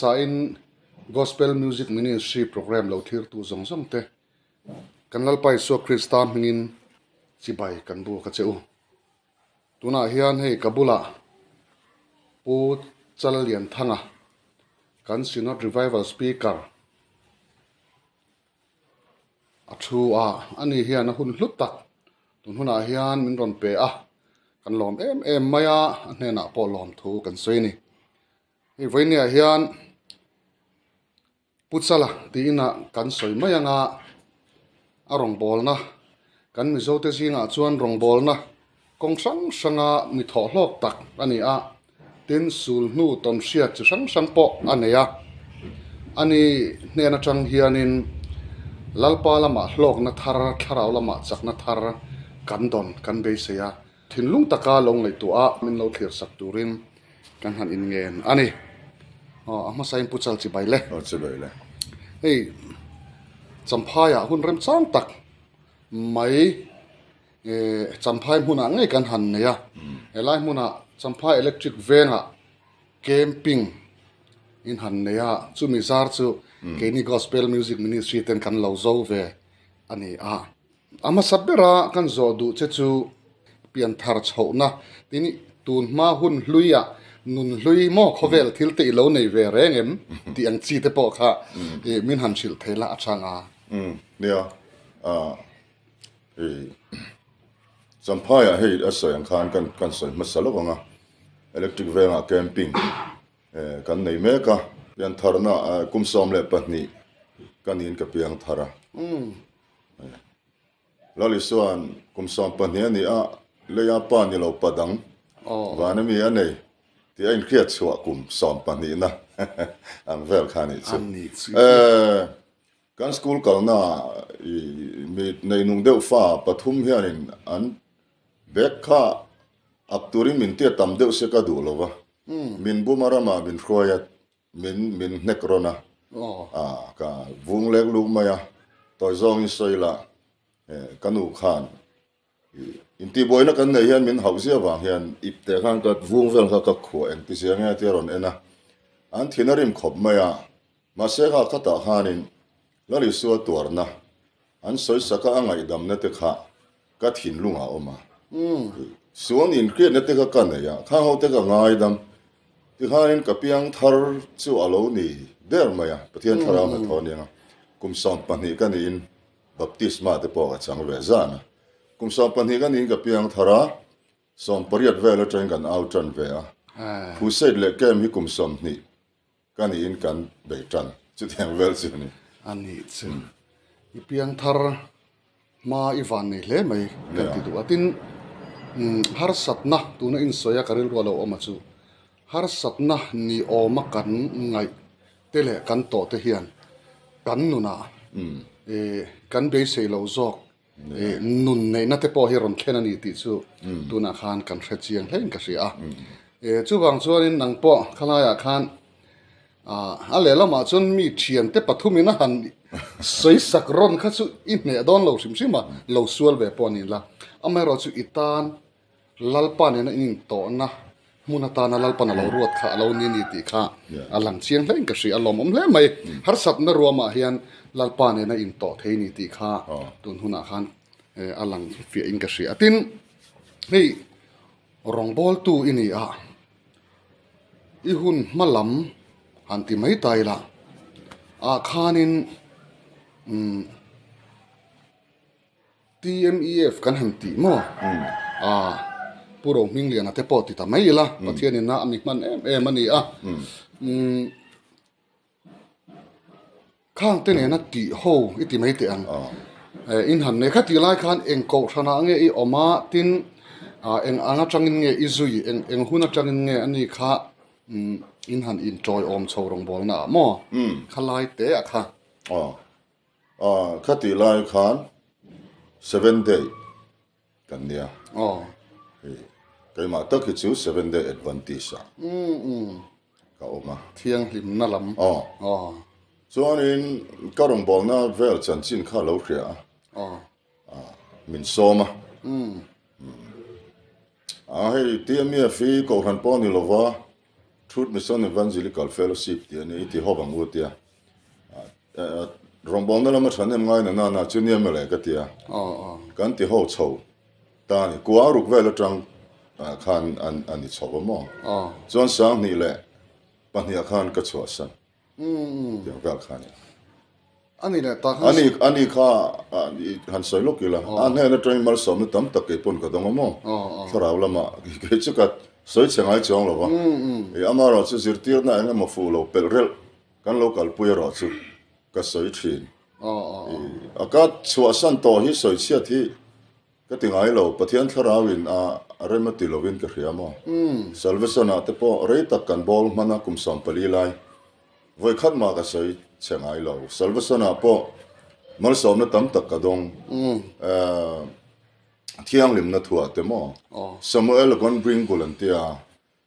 hmasain Gospel Music Ministry Programme lo thirtu zawng zawng te kan Lalpa Isua Krista hmingin chibai kan buk a che u. Tunah hian hei ka bulah Pu Challianthanga kan Synod Revival Speaker A thu a, ani hian a hun hlut tak tun hunah hian min rawn pe a, kan lawm em em mai a, a hnenah pawh lawm thu kan sawi a ni. Hei vawinia hian Pu Chala tiin a kan sawi mai anga a rawngbawlna kan Mizote zingah chuan rawngbawlna kawng hrang hranga mi thawh hlawk tak a ni a, tin sul hnu tawn hriat chi hrang hrang pawh a nei a. Ani hnen atang hianin Lalpa lamah hlawkna thar, thlarau lamah chakna thar kan dawn kan beisei a, thinlung taka lo ngaihtuah a min lo thlir sak turin kan han inngen a ni. Aw a hmasain Pu Chal chibai le. Aw chibai le. Hei Champhaiah hun remchang tak mai. Champhai hmunah ngei kan han nei a, helai hmunah Champhai Electric vengah camping in han nei a, chumi zar chu keini Gospel Music Ministry ten kan lo zo ve a ni a. A hmasa bera kan zawh duh che chu pianthar chhohna tin tun hma hun hluiah nun hlui maw khawvel thil te i lo nei ve reng em tih ang chi te pawh kha min han hrilh thei la a chang a. Nia, Champhaiah hei a sawi ang khan kan kan sawi hmasa lawk ang a, electric vengah camping kan nei mek a, piantharna kum 12 ka niin ka piang thar a, Lali chuan kum 12 a ni a, leia pa ni lo pa dang van ami a nei tih a inhriat chhuah kum 12 na ang vel kha a nih chu. Kan school kalna i mi neinung deuh fa pathum hianin an bag kha ak turin min tia tam deuh se ka duh lo va, min buma ramah min hruai a, min min hnek rawn a, ka vung lek luk mai a, tawi zawngin sawi la, ka nu khan intihbuaina kan neih hian min hauh zia vang hian ip teh khan ka vung vel kha ka khuah engti zia nge tia rawn en a, an thin a rim khawp mai a. Mahse kha khatah khanin Lal Isua tuarna an sawisaka a ngaihdamna te kha ka thinlungah a awm a. Suan inhriatna te kha ka nei a, khang ho te ka ngaidam. Tikhanin ka piang thar chu a lo ni der mai a, Pathian thlarau hnathawh a ni ang a. Kum 12 ka niin baptisma te pawh ka chang ve zan a. Kum 12 ka niin ka piang thar a, 18 vel atangin kan au tan ve a. Crusade leh camp hi kum 20 Ka niin kan bei tan chutiang vel chu a ni. A nih chu. I piangthar hma i van nei hle mai kan ti duh a. Tin, harsatna tuna insawi a ka rilru a lo awm a chu harsatna ni awma kan ngaih te leh kan tawh te hian kan nunah kan beisei loh zawk nun neihna te pawh hi rawn thlen a ni tih chu tunah khan kan hre chiang hlein ka hria a. Chuvang chuanin nang pawh khalaiah khan a lehlamah chuan mi thiante pathumin a han sawi sak rawn kha chu i hneh dawn lo hrim hrim a, lo sual ve pawh a ni la. Amaherawhchu i tan Lalpa nena in intawhna hmun atana Lalpan a lo ruat kha a lo ni ni tih kha a lang chiang hlein ka hria, a lawmawm hle mai. Harsatna ruamah hian Lalpa nena intawh thei ni tih kha tun hunah khan a lang fiahin ka hria. Tin, hei rawngbawltu i ni a, i hun hma lam han ti mai ta ila ah khanin umm. TMEF kan han tih maw? Aaa Pu Rohmingliana te pawh ti ta mai ila, Pathian in a mi hman em em a ni a. Umm khang te nena tih ho i ti mai teh ang. In han nei kha tih lai khan eng kohhranah nge i awm a, tin eng ang atangin nge i zui, eng eng hun atangin nge a ni kha in han intawiawm chho rawngbawlna ah maw? Khalai te ah kha. Aw khatih lai khan Seven Day kan nia. Aw. Hei keimah tak hi chu Seven Day Adventist ah ka awm a. Thianghlimna lam. Aw. Aw. Chuanin ka rawngbawlna vel chanchin kha lo hria a. Aw. Min sawm a. A hei TMF hi kohhran pawh a ni lova. Truth Mission Evangelical Fellowship tih a nia, i ti hawp ang u tia. Rawngbawlna lama thahnem ngai na nana chu nia mawle ka tia. Kan ti ho chho ta a ni. Kua ruk vel atang khan a ni chho a maw? Chuan 2002ah khan ka chhuahsan. Tiang vel kha a ni. A ni leh tak a. Ani ani kha han sawi lawk ila, a hnen atangin malsawmna tam tak kei pawn ka dawng a maw? Thlarau lamah kei chu ka sawi chhe ngai chuang lo va. Amaherawhchu chu zirtirna eng emaw fuh lo pelh relh kan lo kalpui erawh chu ka sawi thin. A ka chhuahsan tawh hi sawi chhiat hi Ka ti ngai lo, Pathian thlarauin a rem a ti lovin ka hria maw? Salvation-ah te pawh rei tak kan bawl hman a, kum 14 lai. Vawi khat mah ka sawi chhe ngai lo. Salvation-ah pawh malsawmna tam tak ka dawng. Thianghlimna thuah te maw? Samuel Gonbringul an tia.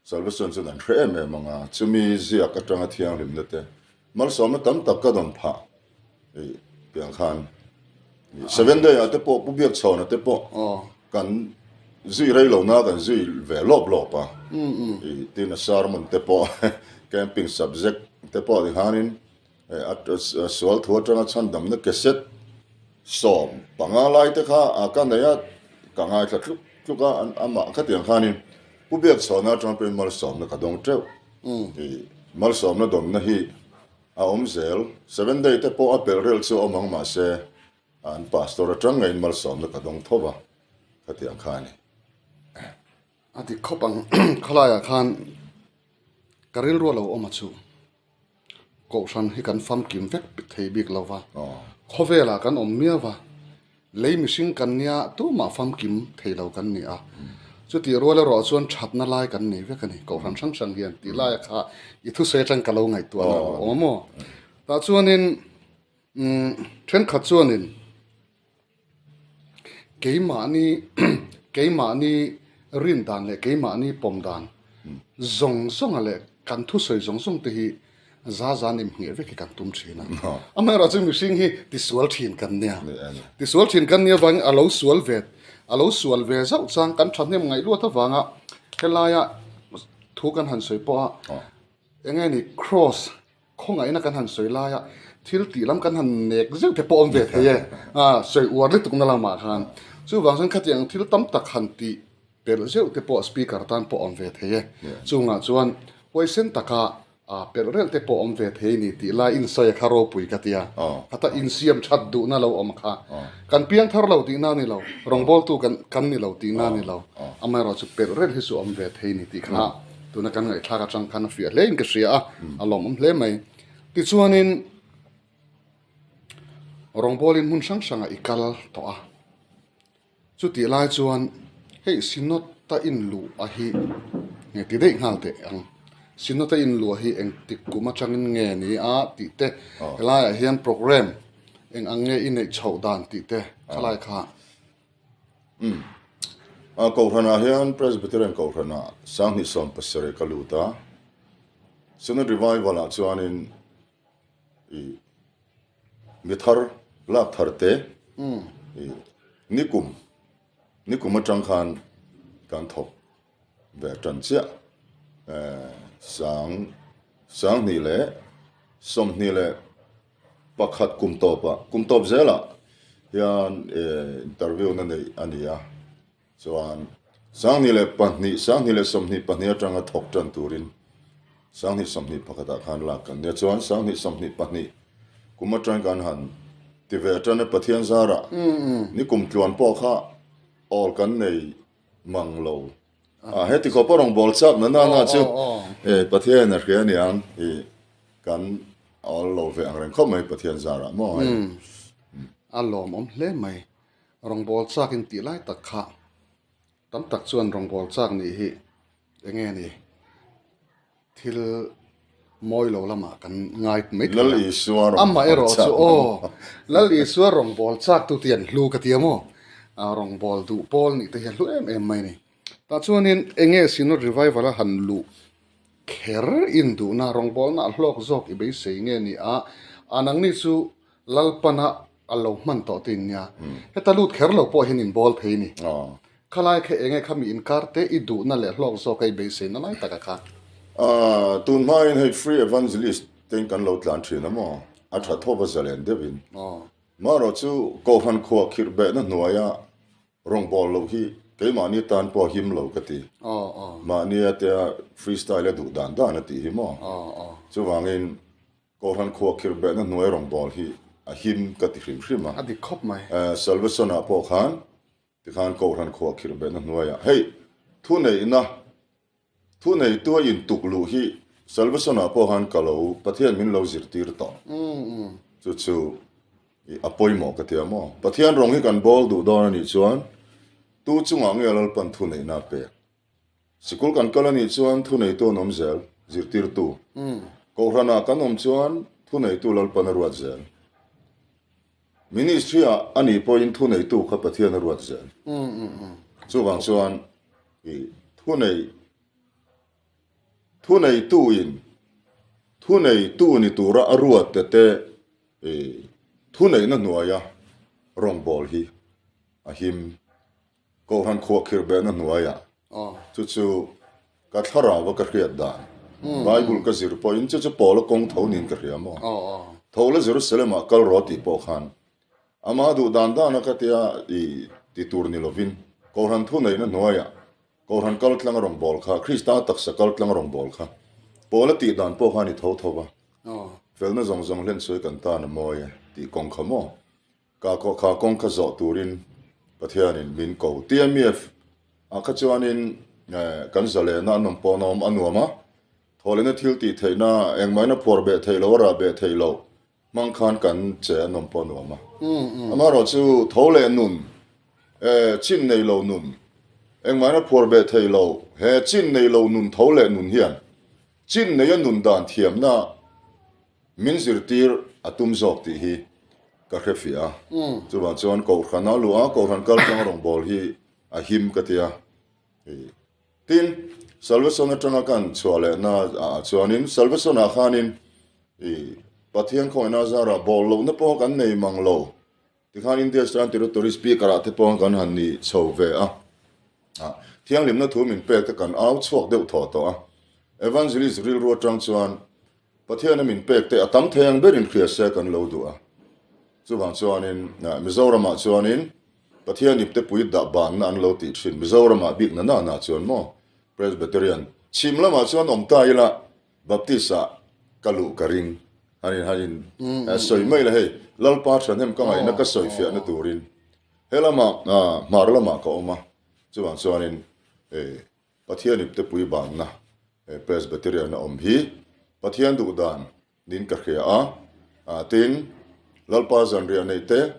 Salvation chuan an hre em em ang a, chumi ziak atanga thianghlimna te malsawmna tam tak ka dawn phah i piang khan Seven Day ah te pawh Pu Biakchhawna te pawh kan zui rei lo na kan zui ve lawp lawp a, i tin a sermon te pawh camping subject te pawh ti khanin A sual thu atanga chhandamna cassette 15 lai te kha a ka nei a, ka ngaithla tluk tluk a, amah khatiang khanin Pu Biakchhawna atang pawhin malsawmna ka dawng teuh. I malsawmna dawnna hi a awm zel. Seven day te pawh a pelh rel chu a awm ang mahse an pastor atang ngeiin malsawmna ka dawng tho va, khatiang kha a ni. A dik khawp ang khawlaiah khan ka rilru a lo awm a chu. Kohhran hi kan famkim vek thei bik lo va, khawvelah kan awm miau va, lei mihring kan nia tumah famkim thei lo kan ni a. Chutih rual erawh chuan thatna lai kan nei vek a ni, kohhran hrang hrang hian tih laia kha i thusawi atang ka lo ngaihtuah na a awm a maw? Tah chuanin thenkhat chuanin Keimahni keimahni rin dan leh keimahni pawm dan zawng zawnga leh kan thusawi zawng zawng te hi za za nim ngheh vek hi kan tum thin a. Amaherawh chu mihring hi tisual thin kan nia. Tisual thin kan nia avangin a lo sual ve a lo sual ve zauh chang kan thahnem ngaih luat avanga helaia thu kan han sawi pawh a eng nge ni cross Khawngaihna kan han sawi laia thil tih lam kan han nek zeuh te pawh awm ve thei e, sawi uar lutukna lamah khan. Chuvang chuan khatiang thil tam tak han tih pelh zeuh te pawh speaker tan pawh awm ve thei e. Chungah chuan huaisen taka pelh relh te pawh awm ve thei ni tih lai insawi a kha ropui ka tia. Khata insiam that duhna lo awm kha. Kan piang thar lo tihna a ni lo, rawngbawltu kan ni lo tihna a ni lo. Amaherawhchu pelh relh hi chu awm ve thei ni tih kha. Tuna kan ngaihthlak atang khan a fiah hle in ka hria a, a lawmawm hle mai. Tichuanin rawngbawlin hmun hrang hrangah i kal tawh a, chutih lai chuan hei Synod-a inluh a hi nge ti daih nghal teh ang, Synod-a inluh hi engtik kum atangin nge ni a tih te, helaiah hian programme eng ang nge i neih chhoh dan tih te khalai kha. Umm. A Kohhranah hian Presbyterian Kohhranah 2017 ka lut a, Synod Revival ah chuanin i mi thar lak thar te i nikum nikum atang khan kan thawk ve tan chiah eh sang 2021 kum tawpah kum tawp zelah hian interview na neih a ni a, chuan 2002 2022 atanga thawk tan turin 2021 ah khan lak kan nia, chuan 2022 kum atang kan han ti ve tan a Pathian zarah ni kum tluan pawh kha awl kan nei mang lo a, heti khawpa rawngbâwl chak na nana chu Pathian a hria aniang i kan awl lo ve ang reng khawp mai Pathian zarah maw hei. A lawmawm hle mai. Rawngbâwl chak in tih lai tak kha tam tak chuan rawngbâwl chak nih hi eng nge ni? Thil mawi lo lamah kan ngai mai thei a. Lal Isua rawngbâwl Amah erawh chak chu aw, Lal Isua rawngbâwl chak tu te hi an hlu ka ti a maw? Rawngbâwl duh pawl nih te hi a hlu em em mai a ni. Tah chuanin eng nge Synod Revival a han luh kher in duhna rawngbâwlna a hlawk zawk i beisei nge ni a, a nangni chu Lalpana a lo hman tawh te in nia. Heta lut kher lo pawh hian in bawl thei ni. Khalai kha enge kha mi inkar te i duhna leh hlawk zawk a i beiseina lai taka kha. Tun hmain hei Free Evangelist tein kan lo tlan thin a maw? A tha thawp a zalen deuhin. Marawh chu Kohhran khuah khirh behna hnuaia rawngbâwl loh hi keimahni tan pawh a him lo ka ti. Mahnia tea free style a duh dan dan a tih hi maw? Chuvangin Kohhran khuah khirh behna hnuai rawngbâwl hi a him ka ti hrim hrim a. A dik khawp mai. Salvation-ah pawh khan tikhan Kohhran khuah khirh behna hnuaiah hei thuneihna Thuneitu a intuk luh hi Salvation-ah pawh khan ka lo Pathian min lo zirtir tawh. Chu chu a pawimawh ka ti a maw? Pathian rawng hi kan bawl duh dawn a nih chuan tu chungah nge Lalpan thuneihna a pek? Sikul kan kal a nih chuan thuneitu an awm zel, zirtirtu. Kohhranah kan awm chuan thuneitu Lalpan a ruat zel. Ministry-ah a nih pawhin thuneitu kha Pathian a ruat zel. Chuvang chuan I thunei thuneituin thuneitu ni tura a ruatte te i thuneihna hnuaia rawngbâwl hi a him. Kohhran khuahkhirh behna hnuaiah chu chu ka thlarau a ka hriat dan. Bible ka zir pawhin chu chu Paula kawng tho niin ka hria maw? Tho la Jerusalem-ah kal rawh tih pawh khan Amah duh dan dan a ka tia i ti tur ni lovin, Kohhran thuneihna hnuaiah Kohhran kal tlang rawn bawl kha, Krista taksa kal tlang rawn bawl kha, Paula tih dan pawh kha a ni tho tho va. Felna zawng zawng hlen sawi kan tan a mawi e tih kawng kha maw? Ka kha kawng kha zawh turin Pathianin min ko. TMEF ah kha chuanin kan zalehna an awm pawh an awm a nuam a, thawhlehna thil tih theihna engmahina phuar beh theih loh a rah beh theih loh Hmang khan kan che an awm pawh a nuam a. Amaherawh chu tho leh nun, eh, chin nei lo nun, engmahina phuar beh thei lo, he chin nei lo nun tho leh nun hian chin neia nun dan thiamna min zirtir a tum zawk tih hi ka hre fiah a. Chuvang chuan Kohhran a luh a, Kohhran kaltlang rawngbâwl hi a him ka ti a. Tin, Salvation atanga kan chhuah lehna ah chuanin Salvation ah khanin i Pathian khawngaihna zarah bawl lohna pawh kan nei mang lo. Tikhan India Stan Territory Speaker ah te pawh kan han ni chho ve a. Thianghlimna thu min pek te kan au chhuak deuh thaw tawh a. Evangelist rilru atang chuan Pathiana min pek te a tam thei ang berin hria se kan lo duh a. Chuvang chuanin Mizoramah chuanin Pathian ipte pui dah banna an lo tih thin. Mizoramah bik na na na chuan maw Presbyterian chhim lamah chuan awm ta ila Baptist ah ka luh ka ring. Han in han in sawi mai la hei Lalpa thahnem ka ngaihna ka sawi fiahna turin he lamah hmar lamah ka awm a. Chuvang chuanin Pathian ipte pui banna Presbyterian a awm hi Pathian duh dan niin ka hria a, tin Lalpa zanriah neih te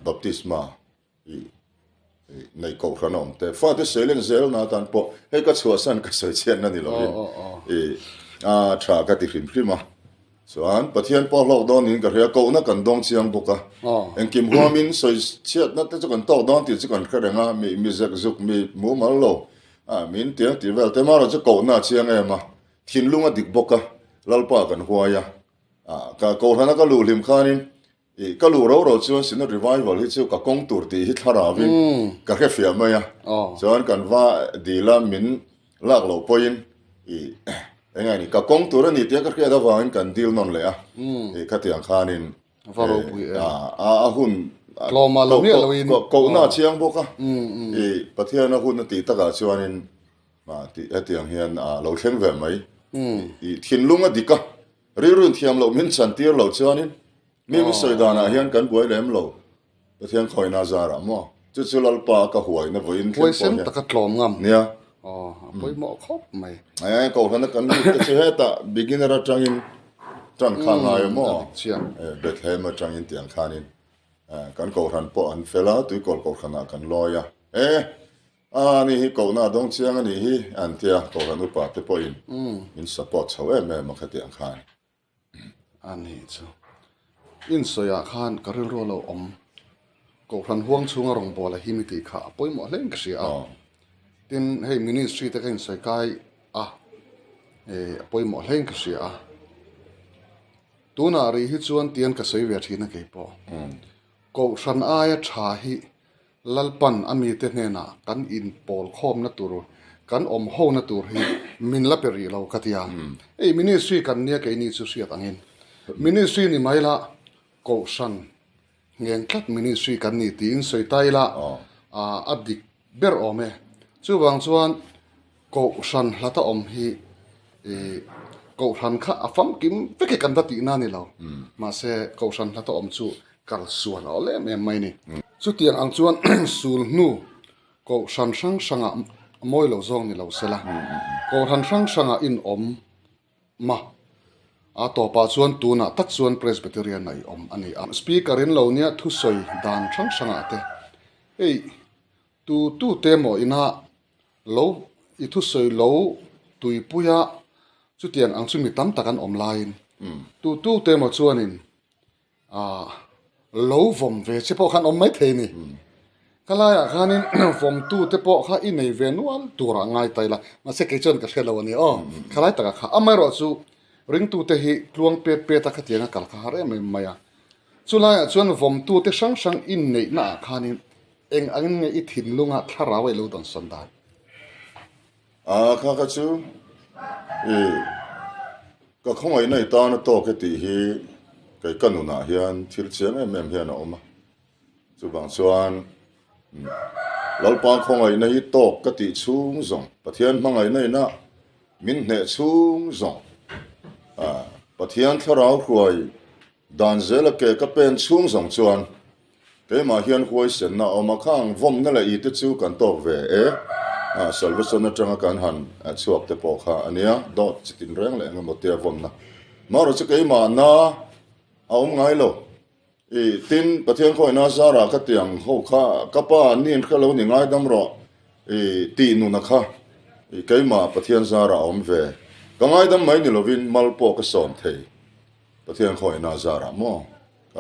baptisma neih kohhran a awm te fate sawi len zel na atan pawh hei ka chhuahsan ka sawi chhiatna ni lovin a tha ka ti hrim hrim a. Chuan Pathian pawh hlawk dawn niin ka hria, kohna kan dawng chiang bawk a. Engkim huamin sawi chhiatna te chu kan tawk dawn tih chu kan hre reng a, mi mi zek zuk, mi mumal lo, min tiang tih vel te marawh chu kohna a chiang em a, thinlung a dik bawk a, Lalpa kan huai a. Ka kohhrana ka luh hlim khanin Ih, ka luh ro ro chuan Synod Revival hi chu ka kawng tur tih hi thlarauin ka hre fiah mai a. Chuan kan va dil a, min lak loh pawhin ih, eng nge ni, ka kawng tur a ni tia ka hriat avangin kan dil nawn leh a. Ih, khatiang khanin Va ropui em. A hun Tlawma lo miah loin. Kohna a chiang bawk a. Ih, Pathian a hun a tih takah chuanin tih hetiang hian a lo thleng ve mai. Ih, thinlung a dik a. Rilru inthiam loh min chantir loh chuanin mi min sawi danah hian kan buai lem lo. Pathian khawina zarah maw? Chu chu Lalpa a ka huaina vawiin thleng pawh hian. Huaisen taka tlawm ngam. Nia. Aw, a pawimawh khawp mai. E, Kohhrana kan lut te chu hetah beginner atangin tan kha ngai a maw? A dik chiang. E, Bethlehem atangin tiang khanin kan Kohhran pawh an fel a, Tuikawl Kohhranah kan lawi a. E, A ni hi kohna a dawng chiang a nih hi an tia, Kohhran upa te pawhin min support chho em em a khatiang khan. A nih chu. Insawiah khan ka rilru a lo awm. Kohhran huang chhunga rawngbâwl a him i tih kha a pawimawh hle in ka hria a. Tin, hei ministry te ka insawi kai a, a pawimawh hle in ka hria a. Tunah rih hi chuan tian ka sawi ve thin a keipawh. Kohhran aia tha hi Lalpan a mite hnenah kan inpawl khawmna tur, kan awm hona tur hi Min la pe rih lo ka ti a. Hei ministry kan nia keini chu hriat angin ministry ni mai la kohhran ngheng tlat ministry kan ni tiin sawi ta ila a dik ber awm e. Chuvang chuan kohhran hlata awm hi kohhran kha a famkim vek e kan va tihna a ni lo. Mahse kohhran hlata awm chu kal sual a awl em em mai a ni. Chutiang ang chuan sul hnu Kohhran hrang hrangah mawi lo zawng ni lo sela, Kohhran hrang hrangah in awm ma. A tawpah chuan tunah tak chuan Presbyterian ah i awm a ni a. Speaker in lo nia thusawi dan hrang hrangah te, hei tu tu te maw ina lo i thusawi lo tuipuia chutiang ang chu mi tam tak an awm laiin tu tu te maw chuanin Ah, lo vawm ve che pawh khan awm mai thei ni. Ka laiah khanin vawmtu te pawh kha i nei ve nual turah ngai ta ila, mahse kei chuan ka hre lo a ni aw. Kha lai takah kha amaherawh chu ringtute hi tluang pet pet a khatiang a kal kha har em em mai a. Chu laiah chuan vawmtu te hrang hrang inneihna ah khanin eng angin nge i thinlunga thlarau a i lo dawnsawn dan? A kha kha chu i ka khawngaihna i tan a tawk e tih hi kei ka nunah hian thil chiang em em hian a awm a. Chuvang chuan Lalpa khawngaihna hi tawk ka tih chhung zawng, Pathian hmangaihna ina min hneh chhung zawng, Pathian thlarau hruai dan zela ke ka pen chhung zawng chuan Keimah hian huaisenna a awm a, khang vawmna leh ite chu kan tawk ve e. Salvation atanga kan han chhuak te pawh kha a nia, dawt chi tin reng leh engemaw tia vawmna. Marawh chu keimahna a awm ngai lo. I tin, Pathian khawina zarah ka tiang ho kha ka pa an nin hre lo ni ngaidam rawh i tih nuna kha i keimah Pathian zarah a awm ve. Ka ngaidam mai ni lovin mal pawh ka sawm thei. Pathian khawina zarah maw?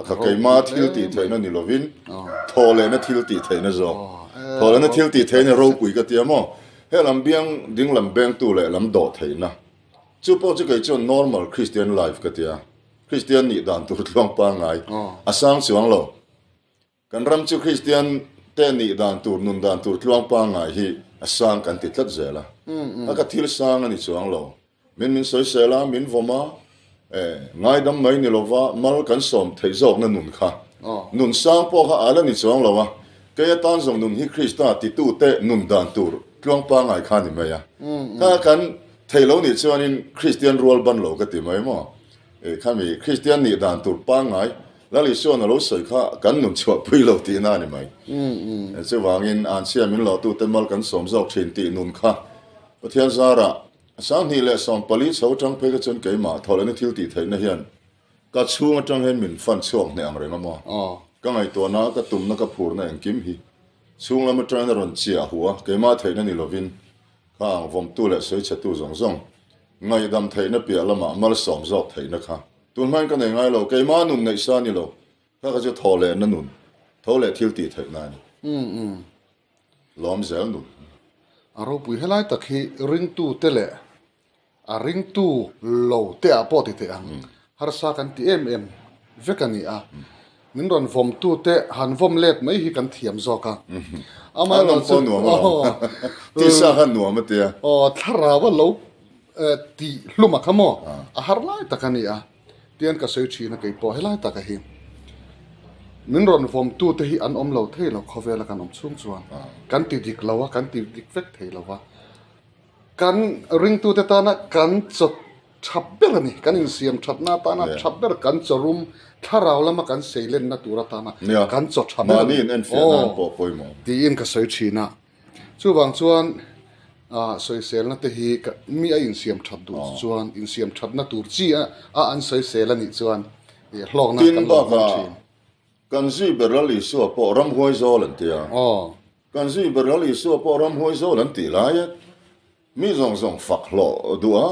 Ka keima thil tih theihna ni lovin thaw lehna thil tih theihna zawk. Thaw lehna thil tih theihna ropui ka tia maw? He lam biang ding lam bengtu leh lam dawh theihna. Chu pawh chu kei chuan normal Christian life ka tia. Christian nih dan tur tluang pangngai a sang chuang lo. Kan ram chu Kristian te nih dan tur, nun dan tur tluang pangngai hi a sang kan ti tlat zel a. A ka thil sang a ni chuang lo. Min min sawisel a, min vawm a, e, ngaidam mai ni lova mal kan sawm theih zawkna nun kha. Nun sang pawh kha a la ni chuang lo a. Kei atan zawng nun hi Krista titute nun dan tur tluang pangngai kha a ni mai a. Kha kan thei lo nih chuanin Kristian rual ban lo ka ti mai maw? E, khami Kristian nih dan tur pangngai Lal Isuan a lo sawi kha kan nun chhuah pui lo tihna a ni mai. Chuvangin Anchhia min lawhtute mal kan sawm zawk thin tih nun kha Pathian zarah 2014 chho atang phei kha chuan keimah thawhlehna thil tih theihna hian ka chhung atang hian min fan chhuak hneh ang reng a maw? Ka ngaihtuahna, ka tumna, ka phurna engkim hi chhung lam atangin a rawn chiah hu a, keimah theihna ni lovin kha ang vawmtu leh sawichhetu zawng zawng ngaihdam theihna piah lamah malsawm zawk theihna kha Tun hmain ka nei ngai lo, keimah nun neih sa ni lo, kha kha chu thaw lehna nun, tho leh thil tih theihna a ni. Lawm zel nun. A ropui helai tak hi ringtu te leh a ringtu lo te ah pawh ti teh ang, harsa kan ti em em vek a ni a, min rawn vawm tu te han vawm let mai hi kan thiam zawk a, amaherawhchu tisa kha nuam a tia. Aw thlarau a lo Tih hlum a kha maw? A har lai tak a ni a, tian ka sawi thin a kei pawh helai taka hi min rawn vawmtu te hi an awm lo thei lo khawvela kan awm chhung chuan kan ti dik lo a, kan ti dik vek thei lo a, kan ringtu te tana kan chaw tha ber a ni, kan insiam thatna atana tha ber kan chaw rum thlarau lama kan seilenna tur atana kan chaw tha ber a ni aw tiin ka sawi thin a. Chuvang chuan sawiselna te hi mi a insiam that duh chuan insiam thatna tur chi a an sawisel a nih chuan hlawkna kan lo hmang thin. Tin bakah kan zui ber Lal Isua pawh ramhuai zawl an ti a. Kan zui ber Lal Isua pawh ramhuai zawl an tih lai a mi zawng zawng fak hlawh duh a,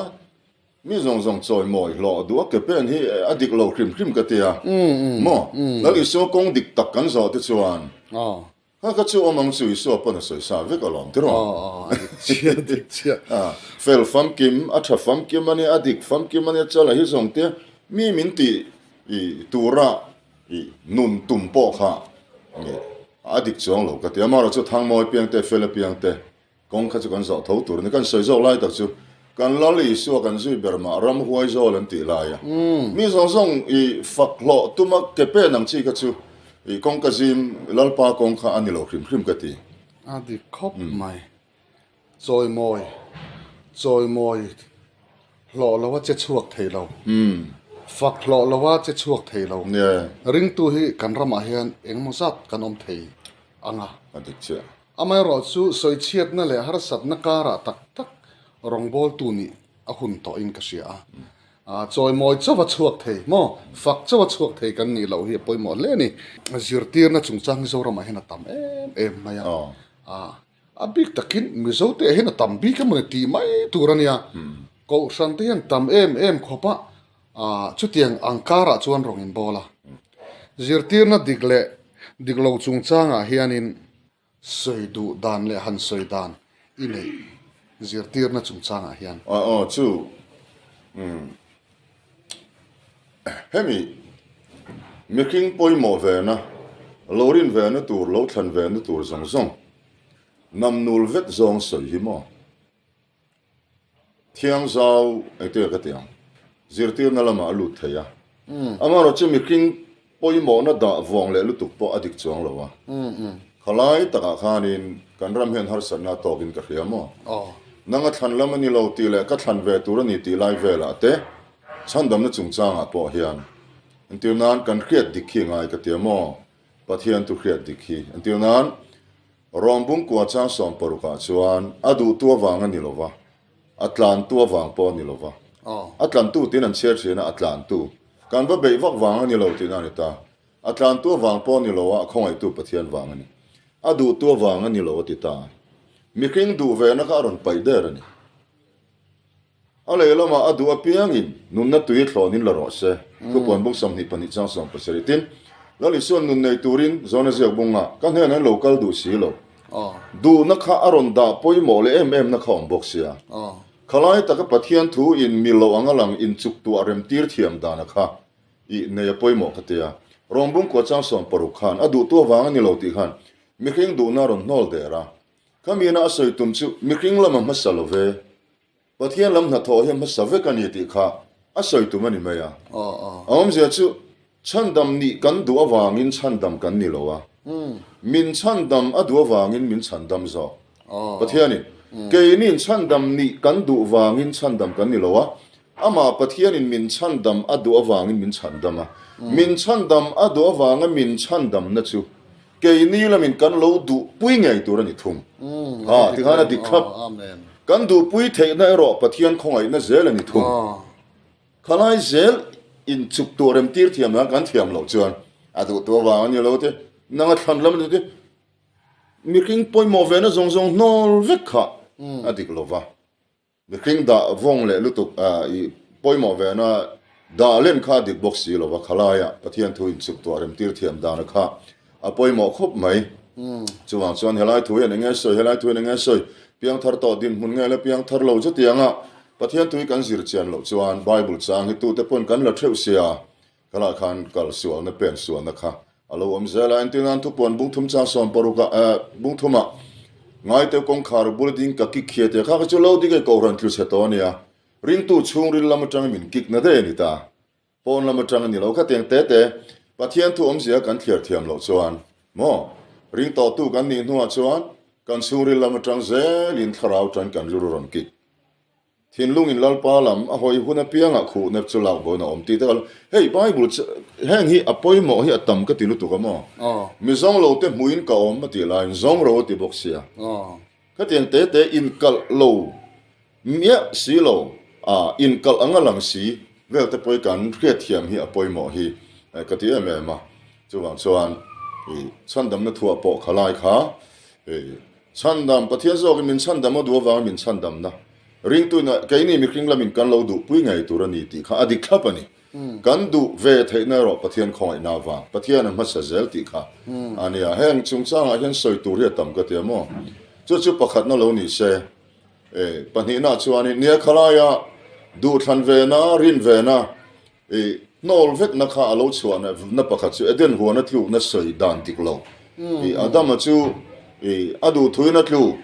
mi zawng zawng chawimawi hlawh duh a ke pen hi a dik lo hrim hrim ka ti a. Maw? Lal Isua kawng dik tak kan zawh te chuan Kha kha chu awm ang chu Isua pawn a sawi sa vek alawm tiraw? Aw aw a dik chiah a dik chiah. A fel famkim, a tha famkim a nia, a dik famkim a nia, chala hi zawng te mi min tih i tura i nun tum pawh kha a dik chuang lo ka ti. Amaherawhchu Thangmawi piangte, Fela piangte kawng kha chu kan zawh tho tur a ni. Kan sawi zawk lai tak chu. Kan Lal Isua kan zui ber mah ramhuai zawl an tih lai a. Mi zawng zawng i fak hlawh tuma ke pen ang chi kha chu i kawngka zim Lalpa kawng kha a ni lo hrim hrim ka ti. A dik khawp mai. Chawimawi, chawimawi hlawh lo a che chhuak thei lo. Fak hlawh lo a che chhuak thei lo. Ringtu hi kan ramah hian engemaw zat kan awm thei ang a. A dik chiah. Amaherawhchu sawichhiatna leh harsatna karah tak tak rawngbawltu nih a hun tawhin ka hria a. Chawimawi chauh a chhuak thei maw? Fak chauh a chhuak thei kan nih loh hi a pawimawh hle a ni. Zirtirna chungchang hi Zoramah hian a tam em em mai a. A bik takin Mizote ah hian a tam bik emaw ni tih mai tur a nia. Kohhran te hian tam em em khawp a, chutiang ang karah chuan rawng inbawl a. Zirtirna dik leh dik lo chungchangah hianin sawi duh dan leh han sawi dan i neih zirtirna chungchangah hian. Aw chu umm hemi mihring pawimawh vena lo rin vena tur lo thlan vena tur zawng zawng namnul vek zawng sawi hi maw? Thiangzau engtin ka ti ang? Zirtirna lamah a lut thei a. Amaherawh chu mihring pawimawhna dah vawng leh lutuk pawh a dik chuang lo a. Khalai takah khanin kan ram hian harsatna a tawkin ka hria maw? Nanga thlan lam a ni lo tih leh ka thlan ve tur a ni tih lai velah te chhandamna chungchangah pawh hian entir nan kan hriat dik hi ngai ka ti a maw? Pathian thu hriat dik hi entir nan Rawng bungkua chang sawmparukah chuan a duhtu avang a ni lo va, a tlantu avang pawh a ni lo va. A tlantu tiin an chhiar thin a, a tlantu. Kan va beih vak vang a ni lo tihna a ni ta. A tlantu avang pawh a ni lo a, a khawngaihtu Pathian vang a ni. A duhtu avang a ni lo a ti ta. Mihring duh vena kha a rawn paih der a ni. A lehlamah a duh apiangin nunna tui thlawnin la rawh se. Thupuan bung 22 chang 70 tin, Lal Isuan nun nei turin Jona ziak bunga ka hnenah in lo kal duh si lo. Duhna kha a rawn dah pawimawh leh em emna kha awm bawk sia. Khalai taka Pathian thu in mi lo anga lang inchuk tuah remtir thiam dana kha i nei a pawimawh ka tia. Rawng bung kua chang 60 khan a duhtu avang a ni lo tih khan mihring duhna a rawn hnawl der a. Khamiana a sawi tum chu mihring lama hmasa lo ve. Pathian lam hnathawh hi a hmasa vek a ni tih kha a sawi tum a ni mai a. A awmzia chu chhandam nih kan duh avangin chhandam kan ni lo a, min chhandam a duh avangin min chhandam zawk. Pathianin keinin chhandam nih kan duh vangin chhandam kan ni lo a, amah Pathianin min chhandam a duh avangin min chhandam a. Min chhandam a duh avanga min chhandamna chu Keini lamin kan lo duhpui ngei tur a ni thung. Ha, tikhan a dik thlap. Kan duhpui theihna erawh Pathian khawngaihna zel a ni thung. Khalai zel inchuk tur remtir thiam nan kan thiam loh chuan a duhtu avang a ni lo te, nang a thlan lam a ni te, mihring pawimawh vena zawng zawng hnawl vek kha a dik lo va. Mihring dah vawng leh lutuk i pawimawh ve na dah len kha a dik bawk si lo va, khalaia Pathian thu inchuk tuah remtir thiam dana kha a pawimawh khawp mai. Chuvang chuan helai thu hian enge sawi, helai thu hian enge sawi, piangthar tawh dinhmun nge la piangthar lo chutianga Pathian thu hi kan zir chian loh chuan Bible chang hi tute pawn kan la theuh sia, Khalah khan kal sualna pen sualna kha a lo awm zel a, entir nan thupuan bung thum chang 60 ah bung thumah Ngaiteu kawngkhar bula ding ka kik khia tia kha kha chu lo dik e kohhran tlu chhe tawh a nia, ringtu chhungril lam atangin min kik na daih a ni ta, pawn lam atang a ni lo kha tiang te te Pathian thu awmzia kan thliar thiam loh chuan maw ring tawhtu kan nih hnuah chuan kan chhungril lam atang zelin thlarau tan kan rilru rawn kik. Thinlungin Lalpa lam a hawi hun apiangah khuhna chu lak bawiin a awm tih te kha hei Bible chu heng hi a pawimawh hi a tam ka ti lutuk a maw? Mi zawng lo te hmuhin ka awm a tih laiin zawng ro a ti bawk sia. Khatiang te te inkalh lo miah si lo a inkalh anga lang si vel te pawh hi kan hriatthiam hi a pawimawh hi ka ti em em a. Chuvang chuan i chhandamna thuah pawh khalai kha i Chhandam, Pathian zawkin min chhandam a duh avangin min chhandamna ringtuin keini mihring lamin kan lo duhpui ngei tur a ni tih kha a dik thlap a ni. Kan duh ve theihna erawh Pathian khawngaihna avang, Pathian a hmasa zel tih kha a nia. Heng chungchangah hian sawi tur hi a tam ka ti a maw? Chu chu pakhatna lo ni se, pahnihna chuanin nia khalaia duhthlan vena, rin vena, I hnawl vekna kha a lo chhuahna na pakhat chu Eden huana tlukna sawi dan dik lo. I Adama chu i a duh thuin a tlu.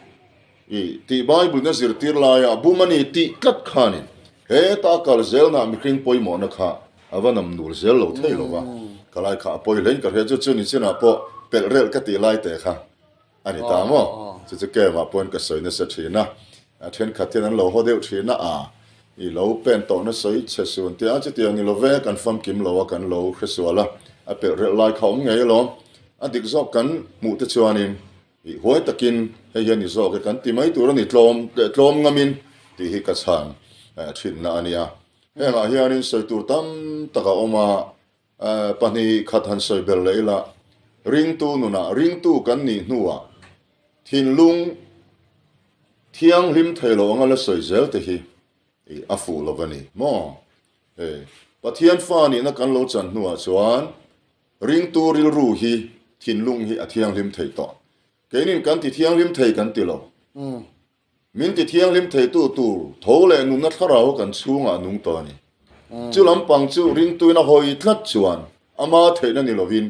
I tih Bible-in a zirtir laia bum a ni tih tlat khanin heta kal zelna mihring pawimawhna kha a va nam nul zel lo thei lo va, ka lai kha a pawi hlein ka hria chu chu ni chinah pawh pelh relh ka tih lai teh kha a ni ta maw? Chu chu camp-ah pawhin ka sawi nasa thin a, a thenkhat hian an lo haw deuh thin a, a i lo pen tawhna sawi chhe sun tih a chutiang ni lo ve, kan famkim lo a kan lo hresual a, a pelh relh lai kha awm ngei alawm, a dik zawk kan hmuh te chuanin Ih huai takin hei hian i zawk e kan ti mai tur a ni tlawm leh tlawm ngamin tih hi ka chhan thinna a nia. Hengah hianin sawi tur tam tak a awm a, pahnih khat han sawi ber leh ila ringtu nunah ringtu kan nih hnuah thinlung thianghlim thei lo anga la sawi zel te hi a fuh lo a ni maw? Hei Pathian fa nihna kan lo chan hnuah chuan Ringtu rilru hi thinlung hi a thianghlim thei tawh. Keinin kan ti thianghlim thei kan ti lo. Min ti thianghlim theitu tur tho leh nunna thlarau kan chhungah a nung tawh a ni. Chu lampang chu ringtuin a hawi tlat chuan ama theihna ni lovin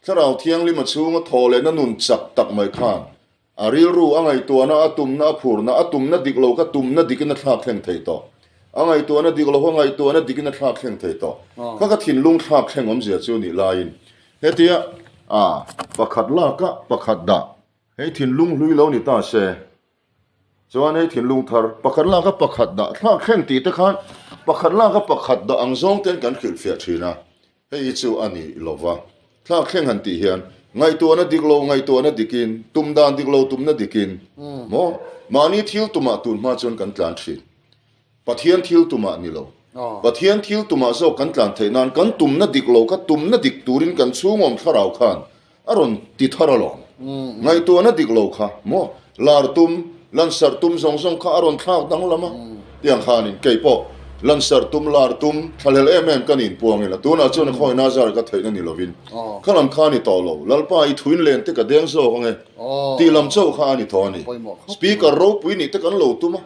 thlarau thianghlim a chhunga thaw lehna nun chak tak mai khan A rilru, a ngaihtuahna, a tumna, a phurna, a tumna dik lo kha tumna dikin a thlak thleng thei tawh. A ngaihtuahna dik lo kha ngaihtuahna dikin a thlak thleng thei tawh. Kha ka thinlung thlak thleng awmzia chu nih laiin hetia a pakhat laka pakhat dah hei thinlung hlui lo ni ta se chuan hei thinlung thar pakhat laka pakhat dah thlak thleng tih te khan pakhat laka pakhat dah ang zawng ten kan hrilhfiah thin a. Hei hi chu a ni lo va, thlak thleng han tih hian ngaihtuahna dik lo ngaihtuahna dikin, tum dan dik lo tumna dikin maw? Mahni thil tumah tun hma chuan kan tlan thin. Pathian thil tumah ni lo. Pathian thil tumah zawk kan tlan theih nan kan tumna dik lo kha tumna dik turin kan chhungawm thlarau khan A rawn ti thar alawm. Ngaihtuahna dik lo kha maw? Lar tum, lansarh tum zawng zawng kha a rawn thlak danglam a. Tiang khanin kei pawh lansarh tum, lar tum, thlahlel em em ka niin puang ila. Tunah chuan a khawi Nazar ka theihna ni lovin kha lam kha a ni tawh lo. Lalpa i thuin len te ka deng zawk ange tih lam chauh kha a ni tawh a ni. Speaker ropui nih te kan lo tum a.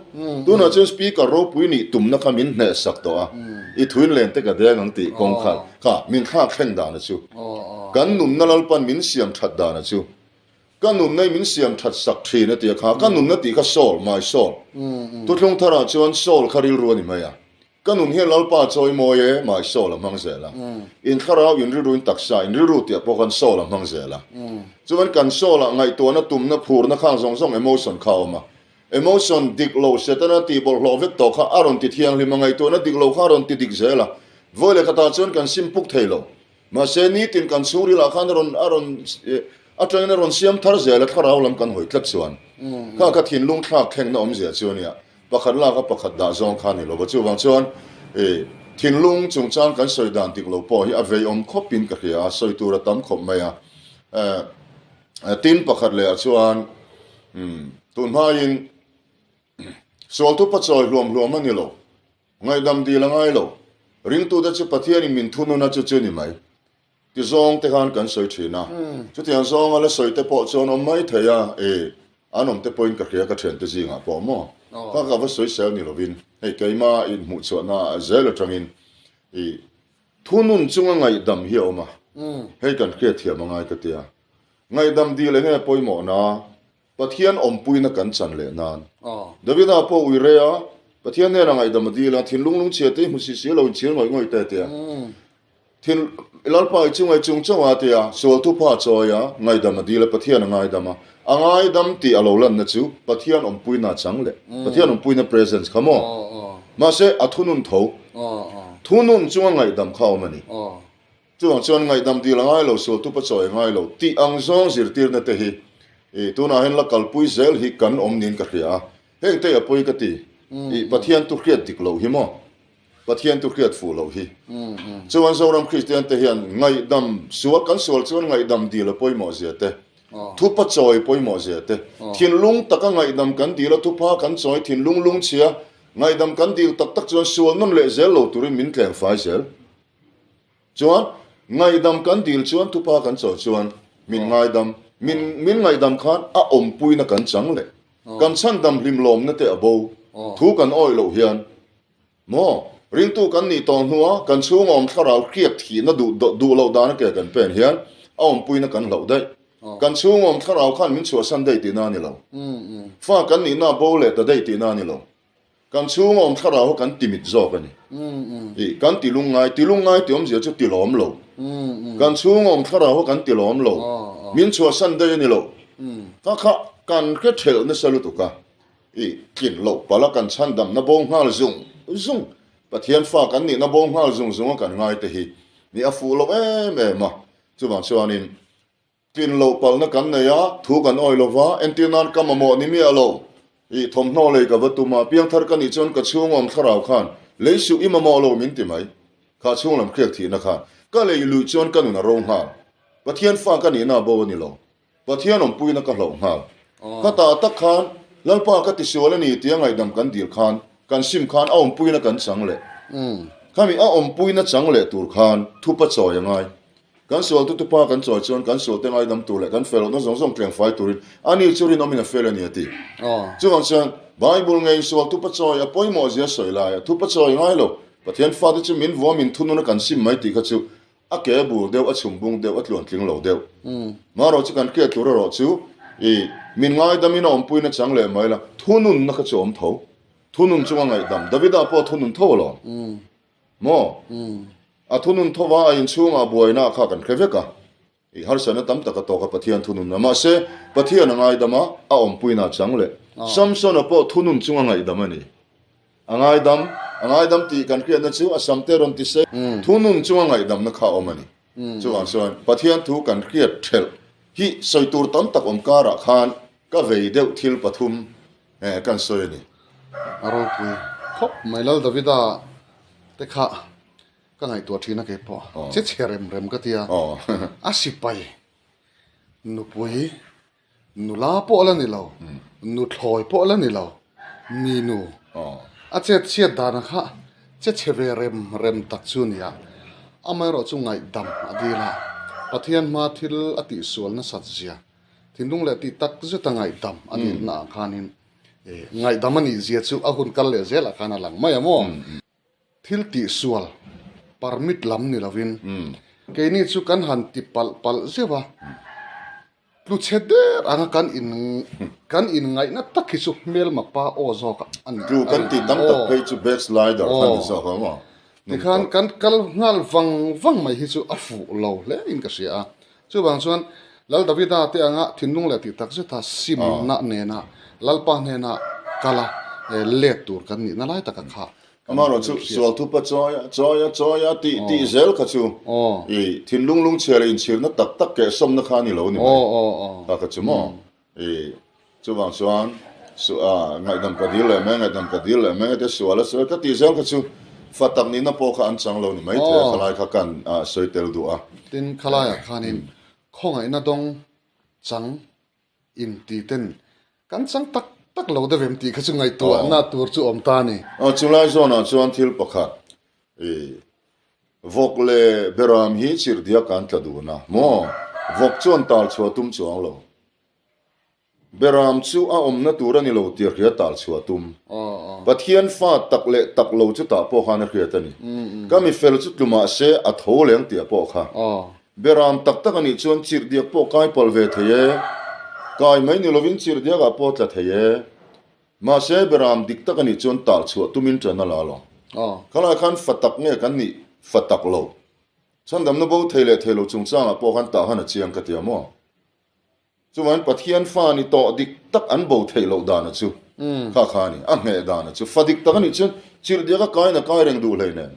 Tunah chuan Speaker ropui nih tumna kha min hnehsak tawh a. I thuin len te ka deng ang tih kawng kha kha min thlak thleng dan a chu. Kan nunna Lalpan min siam that dan a chu. Ka nunna i min siam that sak thin a ti a kha. Ka nunna tih kha soul, my soul. Thuthlung tharah chuan soul kha rilru a ni mai a. Ka nun hian Lalpa chawi mawi e, my soul a hmang zel a. In thlarau, in rilru, in taksa, in rilru tih ah pawh khan soul a hmang zel a. Chuan kan soul ah ngaihtuahna, tumna, phurna khang zawng zawng emotion kha a awm a. Emotion dik lo Setana tih bawlhhlawh vek tawh kha a rawn ti thianghlim a, ngaihtuahna dik lo kha a rawn ti dik zel a. Vawi leh khatah chuan kan sim puk thei lo. Mahse, nitin kan chhungrilah khan a rawn a rawn atangin a rawn siam thar zel a, thlarau lam kan hawi tlat chuan kha kha thinlung thlak thlengna awmzia chu a nia. Pakhat lak a pakhat dah zawng kha a ni lo va, chuvang chuan thinlung chungchang kan sawi dan dik lo pawh hi a veiawm khawpin ka hria a, sawi tur a tam khawp mai a. Tin pakhat leh ah chuan tun hmain sual thupa chawi hluam hluam a ni lo, ngaihdam dil a ngai lo, ringtute chu Pathianin min thunun a chu chu ni mai ti zawng te khan kan sawi thin a, chutiang zawnga la sawi te pawh chuan awm mai thei a, e an awm te pawhin ka hria ka thiante zingah pawh maw kha ka va sawi sel ni lovin hei keima inhmuh chhuahna zel atangin i Thunun chunga ngaihdam hi a awm a, hei kan hriatthiam a ngai ka ti a. Ngaihdam dil enge pawimawh na? Pathian awmpuina kan chan leh nan. Davida pawh ui rei a, Pathian hnenah ngaihdam a dil a, thinlung lungchhia te hi hmu si si lo inchhir ngawih ngawih te a ti a. Thin Lalpa i chunga i chung chauh a ti a, sual thupha a chawi a, ngaihdam a dil a, Pathian a ngaidam a. A ngaidam tih a lo lanna chu Pathian awmpuina a chang leh Pathian awmpuina presence kha maw? Mahse a thunun tho. Thunun chunga ngaihdam kha a awm a ni. Chuvang chuan ngaihdam dil a ngai lo, sual tupa chawi a ngai lo tih ang zawng zirtirna te hi tunah hian la kalpui zel hi kan awm niin ka hria a. Heng te a pawi ka ti. I Pathian tu hriat dik loh hi maw? Pathian chu hriat fuh loh hi. Chuan Zoram Kristian te hian ngaihdam sual kan sual chuan ngaihdam dil a pawimawh zia te, thupa chawi pawimawh zia te, thinlung taka ngaihdam kan dil a thupa kan chawi thinlung lungchhia ngaihdam kan dil tak tak chuan sual nawn leh zel lo turin min tleng fai zel. Chuan ngaihdam kan dil chuan thupa kan chawi chuan min ngaidam, min min ngaihdam khan a awmpuina kan chang leh kan chhandam hlimlawmna te a bo thu kan awih loh hian Maw? Ringtu kan nih tawh hnua kan chhunga awm thlarau hriat thihna duh duh loh dana ke kan pen hian a awmpuina kan hlauh daih. Kan chhung awm thlarau khan min chhuahsan daih tihna a ni lo. Fa kan nihna a bo leh ta daih tihna a ni lo. Kan chhung awm thlarau kha kan timit zawk a ni. Ih, kan ti lungngai, ti lungngai tih awmzia chu ti lawm lo. Kan chhung awm thlarau kha kan ti lawm lo. Min chhuahsan daih a ni lo. Kha kha kan hre thelh nasa lutuk a. Ih, tlin loh palh a kan chhandamna bo nghal zung zung, Pathian fa kan nihna bo nghal zung zung a kan ngai te hi ni a fuh lo em em a. Chuvang chuanin Tlin loh palhna kan nei a, thu kan awi lo va, entir nan ka mamawh ni miah lo. I thawmhnaw lei ka va tum a, piangthar ka nih chuan ka chhung awm thlarau khan lei suh i mamawh lo min ti mai. Kha chhung lam hriak thihna khan ka lei luih chuan ka nun a ro nghal. Pathian fa ka nihna a bo a ni lo. Pathian awmpuina ka hlauh nghal. Ka tah tak khan Lalpa ka tisual a ni tia ngaihdam kan dil khan kan sim khan a awmpuina kan chang leh. Khami a awmpuina chang leh tur khan thupa chawi a ngai. Kan sual tutu pa kan chawi chuan kan sualte ngaidam tur leh kan fel lohna zawng zawng tleng fai turin ani chu rinawmin a fel a ni a ti. Chuvang chuan Bible ngei sual tupa chawi a pawimawh zia sawi lai a thupa chawi ngai lo. Pathian fate chu min vuam in thunun a kan sim mai tih kha chu a ke bur deuh a chhum bung deuh a tluan tling lo deuh. Marawh chu kan hriat tur erawh chu i min ngaidamin a awmpuina chang leh mai la thununna kha chu a awm tho. Thunun chunga ngaihdam Davida pawh thunun tho alawm. Maw? A thunun thova a inchhungah buaina kha kan hre vek a. I harsatna tam tak a tawk a Pathian thunun a. Mahse, Pathian a ngaidam a, a awmpuina a chang leh. Samsona pawh thunun chunga ngaihdam a ni. A ngaidam, a ngaidam tih kan hriatna chu a samte rawn ti se, thunun chunga ngaihdamna kha a awm a ni. Chuvang chuan Pathian thu kan hriat thelh hi sawi tur tam tak awm karah khan ka vei deuh thil pathum Eh kan sawi a ni. A ropui khawp mai Lal Davida te kha ka ngaihtuah thin a kei pawh che chhe rem rem ka tia a sipai nupui nula pawh la ni lo nuthlawi pawh la ni lo mi nu a chet chhiat dana kha che chhe ve rem rem tak chu nia amaherawh chu ngaihdam a dil a Pathian hma thil a tihsual nasat zia Thinlung leh tih tak zeta ngaihdam a nihna ah khanin ngaihdam a nih zia chu a hun kal leh zelah khan a lang mai a maw? Thil tihsual permit lam ni lovin keini chu kan han ti palh palh zeuh a, tlu chhe der anga kan in kan inngaihna tak hi chu hmelma pa aw zawk a ni. Tlu kan tih tam tak phei chu backslider kha ni zawk a maw? Tikhan kan kal nghal vang vang mai hi chu a fuh lo hle in ka hria a. Chuvang chuan Lal Davida te anga thinlung leh tih tak zeta simna nena Lalpa hnena kala let tur kan nihna lai taka kha kan Amaherawh chu sual thupa chawi a, chawi a, chawi a tih tih zel kha chu i thinlung lungchhia leh inchhirna tak tak kehsawmna kha a ni lo ni mai. Kha kha chu maw? I chuvang chuan ngaihdam ka dil leh mai, ngaihdam ka dil leh mai te sual a sawi ka tih zel kha chu fa tak nihna pawh kha an chang lo ni mai thei a, khalai kha kan sawi tel duh a. Tin, khalaiah khanin khawngaihna dawng chang inti ten kan chang tak tak lo deuh em tih kha chu ngaihtuahna tur chu awm ta a ni. Chulai zawnah chuan thil pakhat i vawk leh beram hi chirhdiak kan tla dun a maw? Vawk chuan tal chhuah tum chuang lo. Beram chu a awmna tur a ni lo tih a hria tal chhuah tum. Pathian fa tak leh tak lo chu tah pawh khan a hriat a ni. Ka mi fel chu tlu mah se a tho leng tih a pawh kha. Beram tak tak a nih chuan chirhdiak pawh kai palh ve thei e. Kai mai ni lovin chirhdiakah pawh tla thei e. Mahse beram dik tak a nih chuan tal chhuah tumin ṭan a la lo. Khalai khan fa tak nge kan nih fa tak lo. Chhandamna bo thei leh thei lo chungchangah pawh khan tah han a chiang ka ti a maw? Chuvangin Pathian fa ni tawh dik tak an bo theih loh dana chu kha kha a ni. A hneh dana chu fa dik tak a nih chuan chirhdiak a kaiin a kai reng duh hlei nen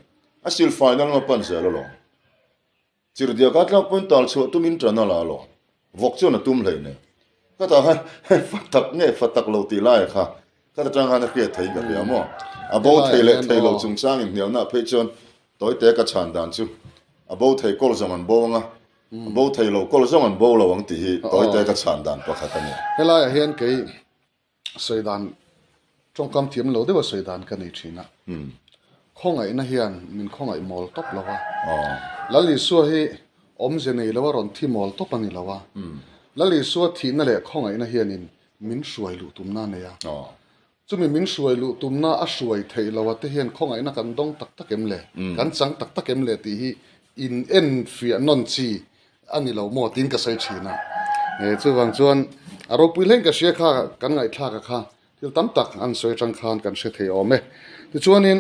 a silfaina lama pan zel alawm. Chirhdiaka tlak pawhin tal chhuah tumin ṭan a la alawm. Vawk chuan a tum hlei nen. Ka tah khan fa tak nge fa tak lo tih laia kha ka ta ṭang khan a hriat thei ka hria maw? A bo thei leh thei lo chungchang inhnialna phei chuan tawite ka chhan dan chu a bo thei kawl zawng an bo anga A bo thei lo, kawl zawng an bo lo ang tih hi tawite ka chhan dan pakhat a ni. Helaiah hian kei sawi dan tawngkam thiam lo deuha sawi dan ka nei thin a. Khawngaihna hian min khawngaih mawl tawp lo a. Lal Isua hi awmze nei loa rawn thi mawl tawp a ni lo a. Lal Isua thihna leh khawngaihna hianin min hruai luh tumna a nei a. Chumi min hruai luh tumna a hruai theih lo a te hian khawngaihna kan dawng tak tak em le? Kan chang tak tak em le tih hi in en fiah nawn chi a ni lo maw tiin ka sawi thin a. Chuvang chuan a ropui hleng ka hria kha kan ngaihthlak a kha thil tam tak an sawi atang khan kan hre thei awm e. Tichuanin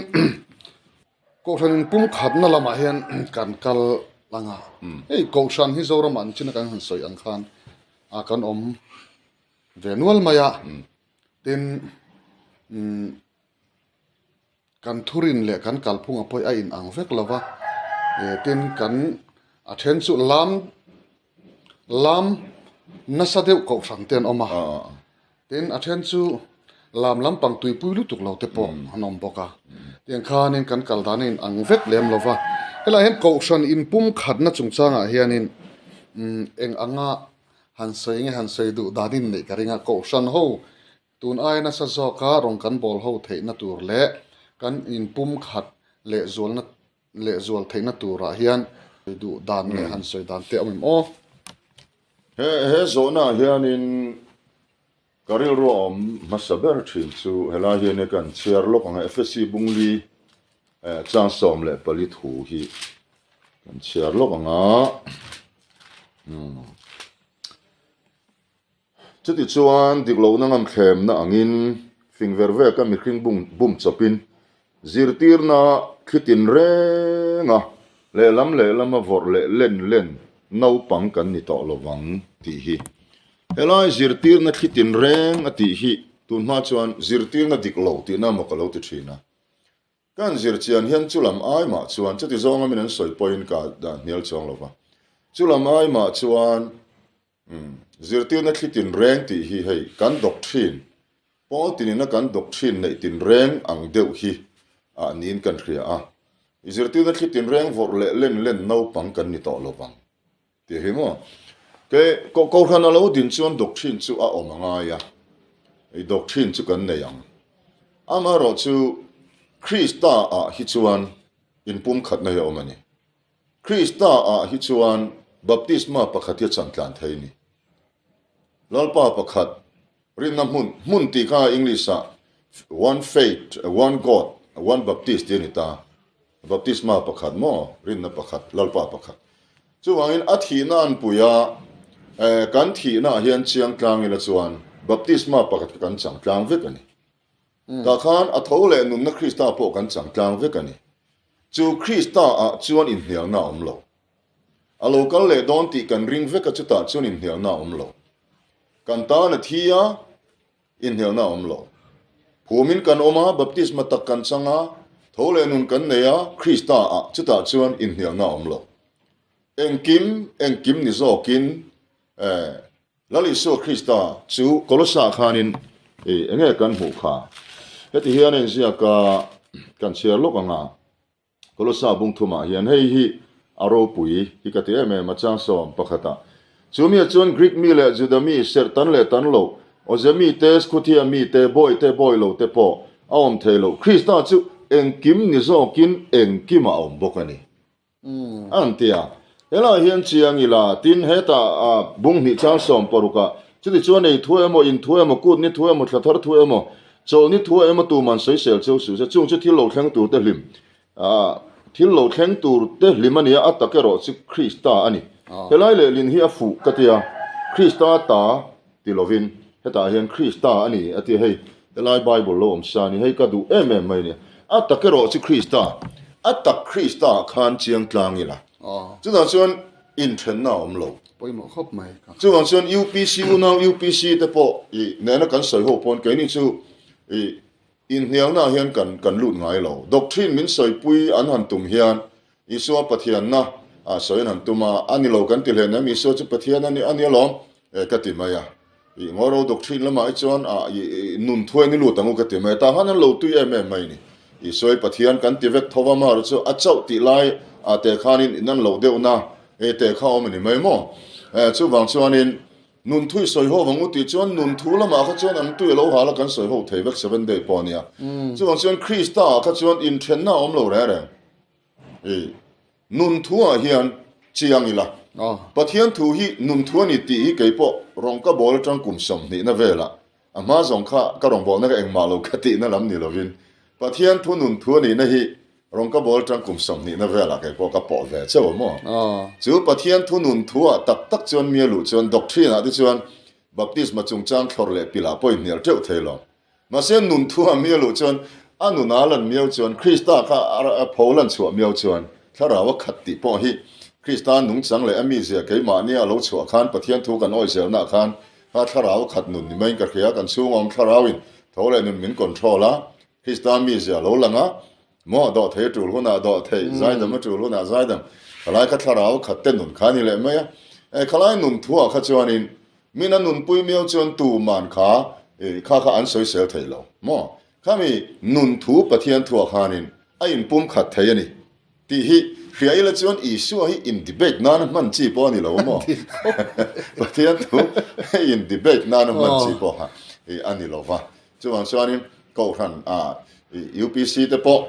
Kohhran in pumkhatna lamah hian kan kal ang a, hei Kohhran hi Zoramah an chin a kan han sawi ang khan a kan awm ve nual mai a, tin umm kan thurin leh kan kalphung a pawih a in ang vek lo va, tin kan a then chu lam lam nasa deuh Kohhran te an awm a. Tin, a then chu lam lampang tuipui lutuk lo te pawh an awm bawk a. Tiang khanin kan kal dan a in ang vek lem lo va. Helaiah hian Kohhran inpum khatna chungchangah hianin eng anga han sawi nge han sawi duh dan in neih ka ring a. Kohhran ho tun aia nasa zawka rawn kan bawl ho theihna tur leh kan inpum khat leh zualna leh zual theihna turah hian duh dan leh han sawi dan te a awm em aw? He he zawhnaah hianin ka rilru a awm hmasa ber thin chu helai hian kan chhiar lawk ang a, Efesi Bungli chang 14 thu hi kan chhiar lawk ang a. Chutichuan, dik lohna ngamthlemna angin fing ver veka mihring bum chawpin zirtirna thli tinrenga lehlam lehlama vawrh leh len len naupang kan ni tawh lovang tih hi. Helai zirtirna thli tinreng a tih hi tunhma chuan zirtirna dik lo tihna maw ka lo ti thin a. Kan zir chian hian chulam ai mah chuan chuti zawnga min an sawi pawhin ka dah hnial chuang lova. Chulam ai mah chuan Zirtirna thli tinreng tih hi hei kan doctrine, pawl tinina kan doctrine neih tinreng ang deuh hi ah niin kan hria a. I zirtirna thli tinreng vawrh leh len len naupang kan ni tawh lovang tih hi maw. Ke Kohhran a lo din chuan doctrine chu a awm a ngai a, i doctrine chu kan nei ang. Amaherawh chu Krista ah hi chuan inpumkhatna hi a awm a ni. Krista ah hi chuan baptisma pakhat hi a chan tlan thei ni. Lalpa pakhat, rinna hmun, hmun tih kha English ah one faith, one God, one baptist tih a ni ta. Baptisma pakhat maw? Rinna pakhat, Lalpa pakhat. Chuvangin a thihna an pui a, kan thihna ah hian chiang tlang ila chuan baptisma pakhat kha kan chang tlang vek a ni. Tah khan a tho leh nunna Krista pawh kan chang tlang vek a ni. Chu Krista ah chuan inhnialna a awm lo. A lo kal leh dawn tih kan ring vek a chutah chuan inhnialna a awm lo. Kan tan a thi a, inhnialna a awm lo. Phumin kan awm a, baptisma tak kan chang a, tho leh nun kan nei a, Krista ah chutah chuan inhnialna a awm lo. Engkim, engkim ni zawkin eh. Lal Isua Krista chu Kolosa khanin eng nge kan hmuh kha? Heti hian a inziak a, kan chhiar lawk ang a, Kolosa bung thumah hian hei hi a ropui hi ka ti em em a, chang 11 ah. Chu miah chuan Greek mi leh Juda mi, serh tan leh tan loh, awze mi te, Scuthia mi te, bawi te, bawi lo te pawh a awm thei loh. Krista chu engkim ni zawkin engkimah a awm bawk a ni. An ti a, Helaiah hian chiang ila, tin hetah bung hnih chang 16 ah, chuti chuan ei thu emaw, in thu emaw, kut ni thu emaw, thla thar thu emaw, chawlh ni thu emaw tuman sawisel cheu suh se, chung chu thil lo thleng tur te hlim, thil lo thleng tur te hlim a nia, a tak erawh chu Krista a ni. Helai lehlin hi a fuh ka ti a, Krista ta ti lovin hetah hian Krista a ni a ti a, hei helai Bible lo awm sa a ni, hei ka duh em em mai a ni. A tak erawh chu Krista, a tak Krista ah khan chiang tlang ila, chutah chuan inthenna a awm lo. Pawimawh khawp mai ka. Chuvang chuan UPC unau UPC te pawh i nena kan sawi ho pawn keini chu i inhnialna ah hian kan kan lut ngai lo. Doctrine min sawipui an han tum hian Isua Pathianna ah sawi an han tum a, a ni lo kan ti hlen em, Isua chu Pathian a ni a ni alawm e ka ti mai a. I ngaw ro doctrine lamah hi chuan ah i nun thuai ni lut ang u ka ti mai a, tah khan an lo tui em em mai a ni. Isua hi Pathian kan ti vek tho va, amaherawh chu a chauh tih lai ah te khanin in an loh deuhna e te kha awm a ni mai maw. E chuvang chuanin nun thui sawi ho vang u tih chuan nun thu lamah kha chuan an tui a lo hal a kan sawi ho thei vek seven day pawh a nia. Chuvang chuan Krista ah kha chuan inthenna a awm lo reng reng. I nun thu ah hian chiang ila. Pathian thu hi nun thu a ni tih hi kei pawh rawng ka bawl atang kum sawmhnihna velah a hma zawng kha ka rawngbawlna ka engmah lo ka tihna lam ni lovin Pathian thu nun thu a nihna hi Rawng ka bawl tang kum sawmhnihna velah kei pawh ka pawh ve chauh a maw? Chu Pathian thu nun thu ah tak tak chuan mi a luh chuan doctrine ah te chuan baptisma chungchang thlawr leh pilh ah pawh inhnial teuh thei lo. Mahse nun thu ah mi a luh chuan a nun a lan miau chuan Krista kha a pho lan chhuah miau chuan thlarau a khat tih pawh hi Krista nungchang leh a mizia keimahnia a lo chhuah khan Pathian thu kan awizelna ah khan kha thlarau a khat nun ni maiin ka hria kan chhung awm thlarauin tho leh nun min control a Krista mizia lo lang a, maw dawh thei a tul hunah dawh thei, zaidam a tul hunah zaidam, khalai kha thlarau khat te nun kha a ni leh mai a. E, khalai nun thuah kha chuanin min a nunpui miau chuan tuman kha e, kha kha an sawisel thei lo maw? Khami nun thu Pathian thuah khanin a inpum khat thei a ni. Tih hi hria ila chuan Isua hi in debate nana hman chi pawh a ni lo maw? Pathian thu in debate nana hman chi pawh kha a ni lo va. Chuvang chuanin Kohhran ah UPC te pawh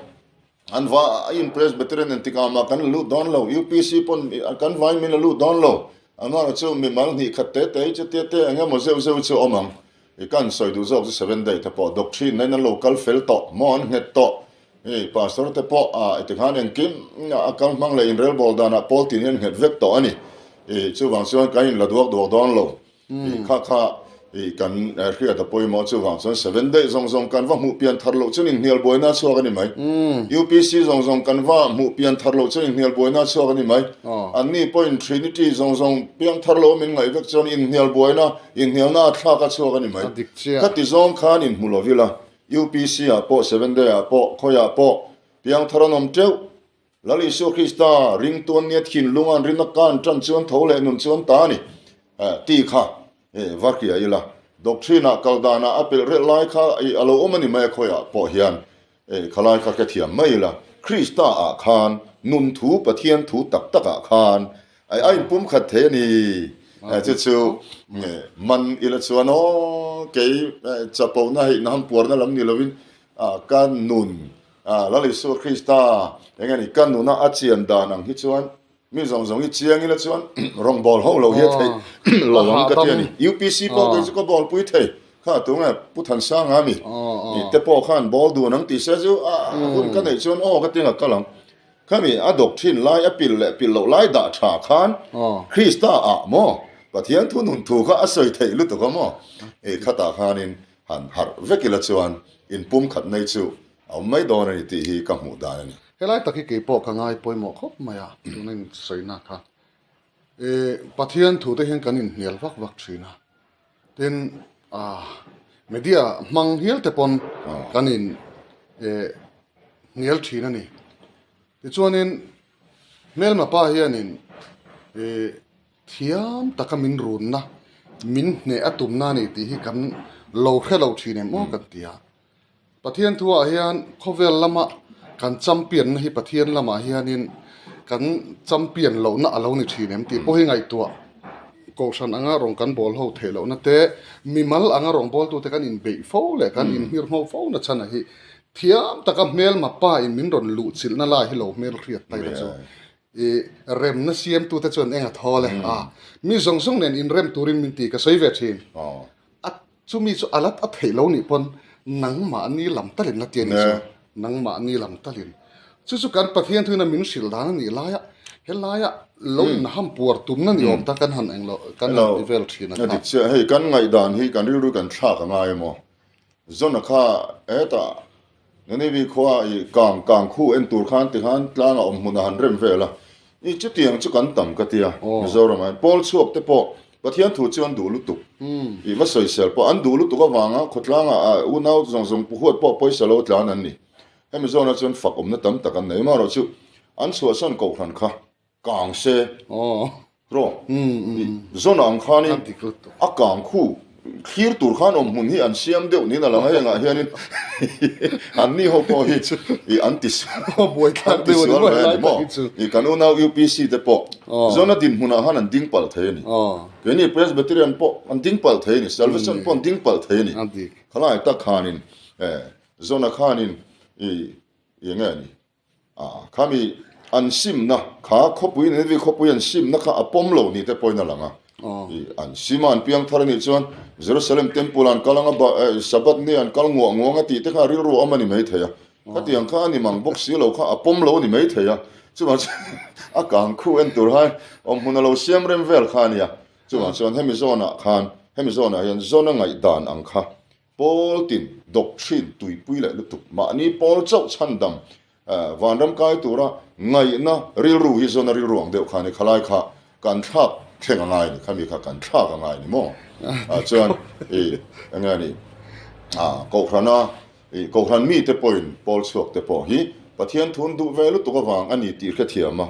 an va in Presbyterian engtikah mah kan la lut dawn lo, UPC pawn kan vain min la lut dawn lo. Amaherawhchu chu mimal hnih khat te te hi chutia te eng emaw zeuh zeuh chu a awm ang. I kan sawi duh zawk chu Seven Day te pawh doctrine na in an lo kal fel tawh maw an nghet tawh. Hei pastor te pawh ah tikhan engkim a kal hmang leh inrelbawl danah pawl tin hian nghet vek tawh a ni. I chuvang chuan kan inla duak duak dawn lo. I kha kha i kan hriat a pawimawh chuvang chuan Seven Day zawng zawng kan va hmuh pian thar loh chuan inhnial buaina a chhuak a ni mai. UPC zawng zawng kan va hmuh pian thar loh chuan inhnial buaina a chhuak a ni mai. Anni pawhin Trinity zawng zawng piang thar lo min ngaih vek chuan inhnial buaina, inhnialna a thlak a chhuak a ni mai. Khati zawng khan inhmu lo ila UPC ah pawh Seven Day ah pawh khawiah pawh piangthar an awm teuh. Lal Isua Krista ringtuan nia thinlung an rinna kan tan chuan tho leh nun chuan ta a ni tih kha va hria ila. Doctrine ah kal danah a pelh relh lai kha a lo awm a ni mai a khawiah pawh hian khalai kha hrethiam mai ila. Krista ah khan nun thu Pathian thu tak tak ah khan A inpum khat thei a ni. Chu chu man ila chuan aw kei chapona hei na hampuarna lam ni lovin ka nun Lal Isua Krista eng a ni ka nuna a chian dan ang hi chuan mi zawng zawng hi chiang ila chuan rawngbâwl ho lo hi a theih lo ang ka ti a ni. UPC pawh kei chu ka bâwlpui thei kha tunge Pu Thansanga mi te pawh khan bâwl dun ang tih se chu a hun ka neih chuan aw ka ti ang a kal ang. Khami a dawk thin lai a pilh leh pilh loh lai dah tha khan Krista ah maw Pathian thu nun thu kha a sawi theih lutuk a maw? Ei khatah khanin han harh vek ila chuan in pum khat nei chu a awm mai dawn a ni tih hi ka hmuh dan a ni. Helai tak hi kei pawh ka ngai pawimawh khawp mai a, tuna in sawina kha. E Pathian thu te hian kan inhnial vak vak thin a, tin media hmang hial te pawn kan in hnial thin a ni. Tichuanin hmelma pa hianin thiam taka min runna, min hneh a tumna a ni tih hi kan lo hre lo thin em aw kan ti a. Pathian thuah hian khawvel lama kan champion na hi Pathian lamah hianin kan champion lohna a lo ni thin em tih pawh hi ngaihtuah kohhran anga rawn kan bawl ho theih lohna te, mimal anga rawn bawltute kan inbeih fo leh kan inhmirhngho fo na chhan a hi thiam taka hmelma pa in min rawn luhchilhna lai hi lo hmelhriat ta ila chu i remna siamtute chuan eng a thawl e a, mi zawng zawng nen inrem turin min ti ka sawi ve thin. A chumi chu a la a theih lo nih pawn nangmahni lam talin la ti a nih chu, nangmahni lam talin. Chu chu kan Pathian thuina min hrilh dan a nih laia helaia lo inham puar tumna ni awm ta kan han englo kan han ti vel thin a kha. Dik chiah, hei kan ngaihdan hi kan rilru kan thlak a ngai emaw? Zona kha hetah Ninivi khua i kang kang khu en tur khan tikhan tlang a awm hmun a han rem vel a, i chutiang chu kan tam ka tia Mizoram ah hian Pawl chhuak te pawh Pathian thu chu an duh lutuk i va sawisel pawh an duh lutuk avanga khawtlang ah unau zawng zawng pu huat pawh pawisa lo tlan an ni. Hemi zawnah chuan fak awmna tam tak an nei amaherawhchu an chhuahsan kohhran kha Kang se rawh zawn ang khanin a kang khu thlir tur khan awm hmun hi an siam deuh niin a lang a, hengah hianin an ni ho pawh hi an ti an ti sual ve a ni maw? Kan unau UPC te pawh zawna dinhmunah khan an ding palh thei a ni. Keini Presbyterian pawh an ding palh thei a ni, Salvation pawh an ding palh thei a ni. Khalai tak khanin zawna khanin i enge a ni? Khami an simna kha khawpui Nineveh khawpui an simna kha a pawm lo ni te pawhin a lang a. An sima an piang thar a nih chuan Jerusalem temple an kal anga Sabbath ni an kal nguah nguang a tih te kha rilru a awm a ni mai thei a. Khatiang kha a ni mang bawk si lo kha a pawm lo a ni maithei a, chuvang chuan a kang khu en tur hai awmhmun a lo siam rem vel kha a nia. Chuvang chuan hemi zawnah khan, hemi zawnah hian zawn a ngaihdan ang kha pawl tin doctrine tuipui leh lutuk mahni pawl chauh chhandam Vanram kai tura ngaihna rilru hi zawn a rilru ang deuh kha a ni, khalai kha kan thlak thleng a ngai a ni, khami kha kan thlak a ngai a ni maw? Chuan i eng nge ni Kohhrana I Kohhran mite pawhin pawl chhuak te pawh hi Pathian thun duh ve lutuk avang a ni tih hrethiam a,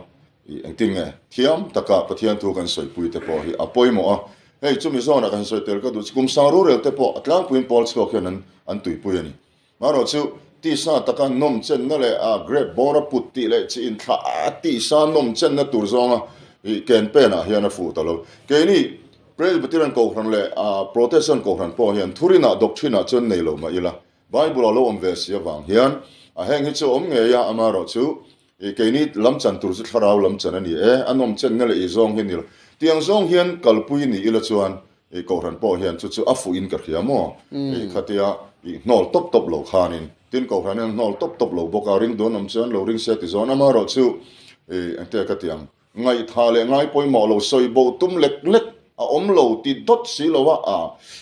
i engtin nge thiam taka Pathian thu kan sawipui te pawh hi a pawimawh a. Hei chumi zawnah kan sawi tel ka duh chu kum sang rurel te pawh a tlangpuiin pawl chhuak hian an an tuipui a ni. Marawh chu tisa taka nawm chenna leh a grape bawr a put tih leh chi inthlah a tisa nawm chenna tur zawnga i ken penah hian a fuh ta lo. Keini Presbyterian Kohhran leh Protestant Kohhran pawh hian thurinah doctrine-ah chuan nei lo mah ila, Bible a lo awm ve si avang hian a heng hi chu a awm ngei a, amaherawh chu i keini lam chan tur chu thlarau lam chan a ni e, a nawm chenna leh i zawng hi ni lo. Tiang zawng hian kalpui ni ila chuan i Kohhran pawh hian chu chu a fuhin ka hria maw? I khatia i hnawl tawp tawp lo khanin, tin Kohhran hian hnawl tawp tawp lo bawk a, ring duan awm chuan lo ring se ti zawn, amaherawh chu i engtia ka ti ang? Ngaihthah leh ngai pawimawh lo sawi bo tum lek lek a awm lo ti dawt si lo a, a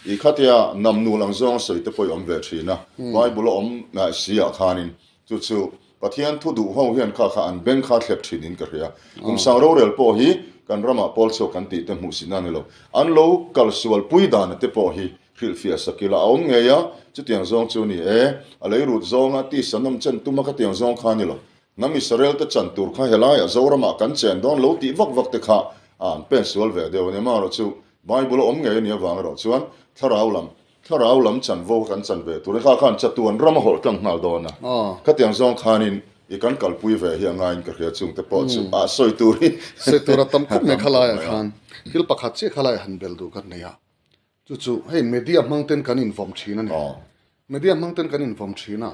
i khatia nam nul ang zawng a sawi te pawh i awm ve thin a, Bible a awm si ah khanin chu chu Pathian thu duh ho hian kha kha an beng kha thlep thin in ka hria. Kum sang rorel pawh hi kan ramah pawl chhuak kan tih te hmuh si na ni lo, an lo kal sual pui dan a te pawh hi hrilhfiah sak ila a awm ngei a, chutiang zawng chu ni e, a leirut zawnga tisa nawm chen tuma khatiang zawng kha ni lo. Hnam Israel te chan tur kha helaiah Zoramah kan chen dawn lo tih vak vak te kha a an pen sual ve deuh a ni. Amaherawh chu Bible a awm ngei a nih avang erawh chuan thlarau lam, thlarau lam chanvo kha kan chan ve tur a ni. Kha khan chatuan ram a hawlh tlang nghal dawn a. Khatiang zawng khanin i kan kalpui ve hi a ngaiin ka hria chung te pawh chu a sawi tur hi Sawi tur a tam khawp mai khalaiah khan thil pakhat chiah khalaiah han bel duh ka nei a. Chu chu hei media hmang ten kan invawm thin a ni. Media hmang ten kan invawm thin a,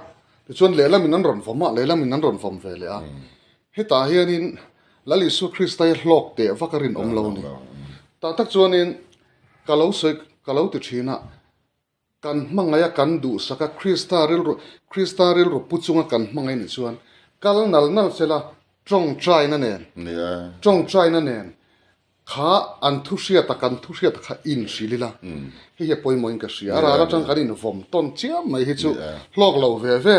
tichuan lehlamin an rawn vawm a, lehlamin an rawn vawm ve leh a. Hetah hianin Lal Isua Krista hi hlawk teh vak a rinawm lo a ni. Tah tak chuanin ka lo sawi ka lo ti thin a, kan hmangaih a, kan duhsak a, Krista rilru Krista rilru pu chunga kan hmangaih nih chuan kal nal nal sela tawngtaina nen tawngtaina nen Kha an thu hriat a, kan thu hriat a kha in hrilh ila, hei hi a pawimawhin ka hria. A ral atang kan invawm tawn chiam mai hi chu hlawk lo ve ve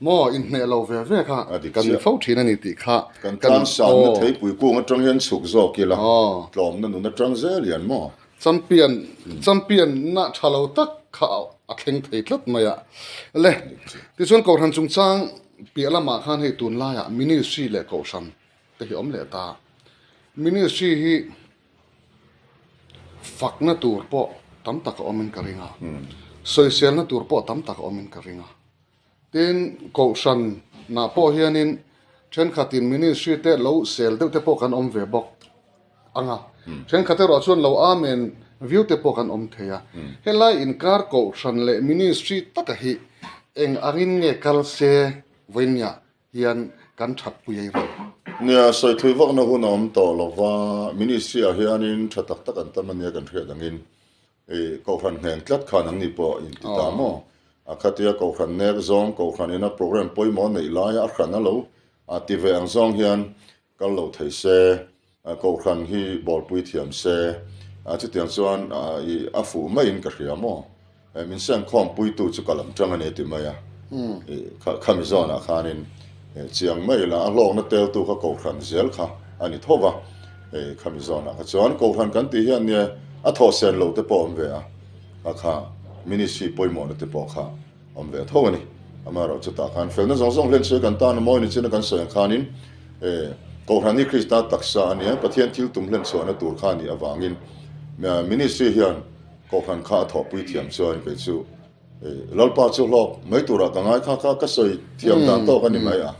maw, inhneh lo ve ve kha kan ni fo thin a ni tih kha Kan tlang sanna theipui kung atang hian chhuk zawk ila, tlawmna nun atang zel hian maw? Champion, champion na tha lo tak kha a thleng thei tlat mai a. Le, tichuan Kohhran chungchang piah lamah khan hei tunlaiah ministry leh Kohhran te hi awm leh ta. Ministry hi fakna tur pawh tam tak a awmin ka ring a, sawiselna tur pawh tam tak a awmin ka ring a. Tin, Kohhran nah pawh hianin thenkhatin ministry te lo sel deuh te pawh kan awm ve bawk ang a, thenkhat erawh chuan lo amen viau te pawh kan awm thei a. Helai inkar Kohhran leh ministry taka hi eng angin nge kal se vawinia hian kan thatpui ei reng. Nia, sawi thui vakna hun a awm tawh lo va, Ministry ah hianin tha tak tak an tam ania kan hriat angin i Kohhran ngheng tlat khan ang ni pawh in ti ta maw? A khatia Kohhran nek zawng, Kohhran ina program pawimawh neih laia a hran a lo a ti ve ang zawng hian Kal lo thei se, Kohhran hi bawlpui thiam se, chutiang chuan i a fuh maiin ka hria maw? Min sengkhawmpuitu chu ka lam tang a ni ti mai a, khami zawnah khanin chiang mai ila a hlawkna teltu kha Kohhran zel kha a ni tho va, khami zawnah kha chuan Kohhran kan tih hian nia a thawhsen lo te pawh a awm ve a, kha kha ministry pawimawhna te pawh kha. Awm ve tho a ni. Amaherawh chutah khan felna zawng zawng hlen sawi kan tan a mawi ni chin a kan sawi ang khanin Kohhran hi Krista taksa a nia, Pathian thil tum hlen chhuahna tur kha a nih avangin ministry hian Kohhran kha a thawhpui thiam chuan kei chu Lalpa chu hlawk mai turah ka ngai kha kha ka sawi thiam dan tawk a ni mai a.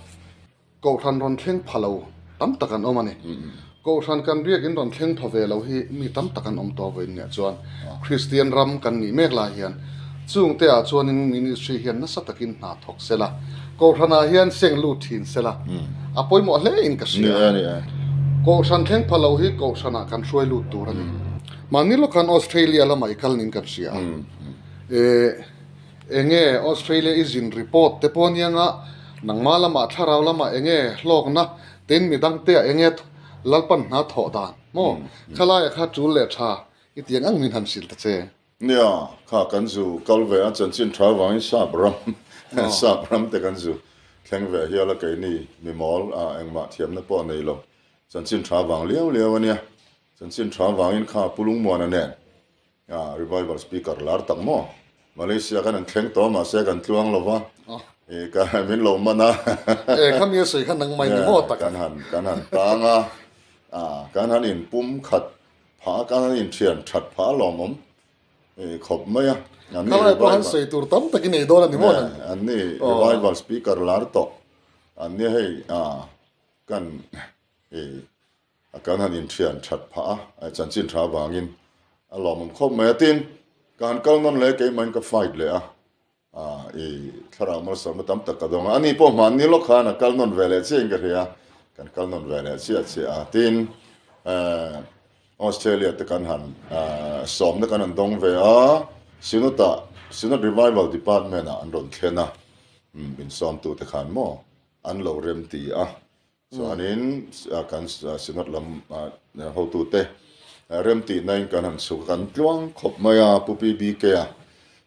Kohhran rawn thleng pha lo tam tak an awm a ni. Kohhran kan biakin rawn thleng pha ve lo hi mi tam tak an awm tawh vawiin nia chuan Kristian ram kan nih mek lai hian chungte ah chuanin ministry hian nasa takin hna thawk sela, Kohhran ah hian seng lut thin sela a pawimawh hle in ka hria. Kohhran thleng pha lo hi Kohhran ah kan hruai lut tur a ni. Mahni lawkhan Australia lamah i kal nin kan hria a. Enge Australia i zin report te pawh aniang a. Nangmah lamah thlarau lamah eng nge hlawkna tin midangte ah eng nge Lalpan hna thawh dan maw? Khalaiah kha tul leh tha i ti ang ang min han hrilh ta che. Nia, kha kan zu kal ve a, chanchin tha vangin sap ram sap ram te kan zu thleng ve hial a keini mimawl ah engmah thiamna pawh nei lo chanchin tha vang liau liau a nia. Chanchin tha vangin kha Pu Lungmuana nen A revival speaker lar tak maw? Malaysia khan an thleng tawh a mahse kan tluang lo va, i ka min lo man a. E khami a sawi kha nang mai ni maw tak a? Kan han kan han tang a, a kan han in pum khat phah a, kan han in thian that phah a lawmawm i khawp mai a. An ni Khalai pawh han sawi tur tam tak i nei dawn a ni maw? An ni revival speaker lar tawh an nia hei a kan i A kan han inthian that phah a, chanchin tha avangin a lawmawm khawp mai a. Tin, ka han kal nawn leh keimahin ka fight leh a, i thlarau malsawmna tam tak ka dawng a. Ani pawh hmanni lawk khan a kal nawn ve leh chiah in ka hria, kan kal nawn ve leh chiah chiah a. Tin, Australia te kan han sawmna kan han dawng ve a, Synod-ah, Synod Revival Department-ah an rawn thlen a, insawmtute khan maw an lo remti a. Chuanin kan Synod lam hotute remtihnain kan han chhuk a, kan tluang khawp mai a, Pu PBK-a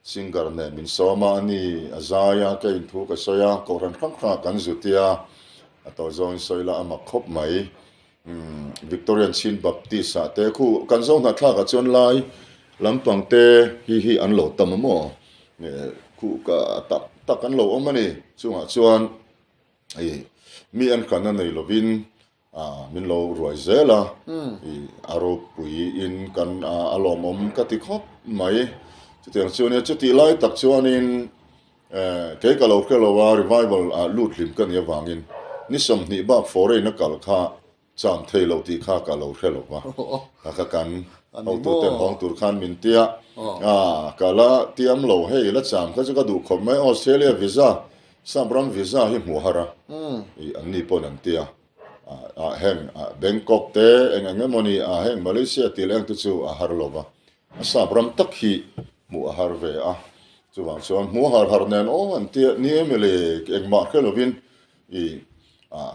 singer nen min sawm a, ani a zai a, ka inthu ka sawi a, kohhran hrang hrangah kan zut i a, a tawi zawngin sawi la a mak khawp mai. Victorian Chin Baptist-ah te khu kan zo hnahthlakah chuan lai lampang te hi hi an lo tam a maw? Khu ka tak tak an lo awm a ni. Chungah chuan I mi an hranna nei lovin min lo ruai zel a, i a ropui in kan a lawmawm ka ti khawp mai. Chutiang chu ania, chutih lai tak chuanin kei ka lo hre lo a, revival ah lut hlim ka nih avangin ni 20 bak foreign a kal kha Cham thei lo tih kha ka lo hre lo va, ka ka kan hotuten hawng tur khan min tia, a ka la tiam lo hei la cham kha chu ka duh khawp mai, Australia visa, sap ram visa hi hmuh har a, i an ni pawn an tia, a heng Bangkok te eng eng emaw ni a heng Malaysia tih leh eng te chu a har lo va, a sap ram tak hi hmuh a har ve a, chuvang chuan hmuh har har nen aw an tia ni em le engmah hre lovin I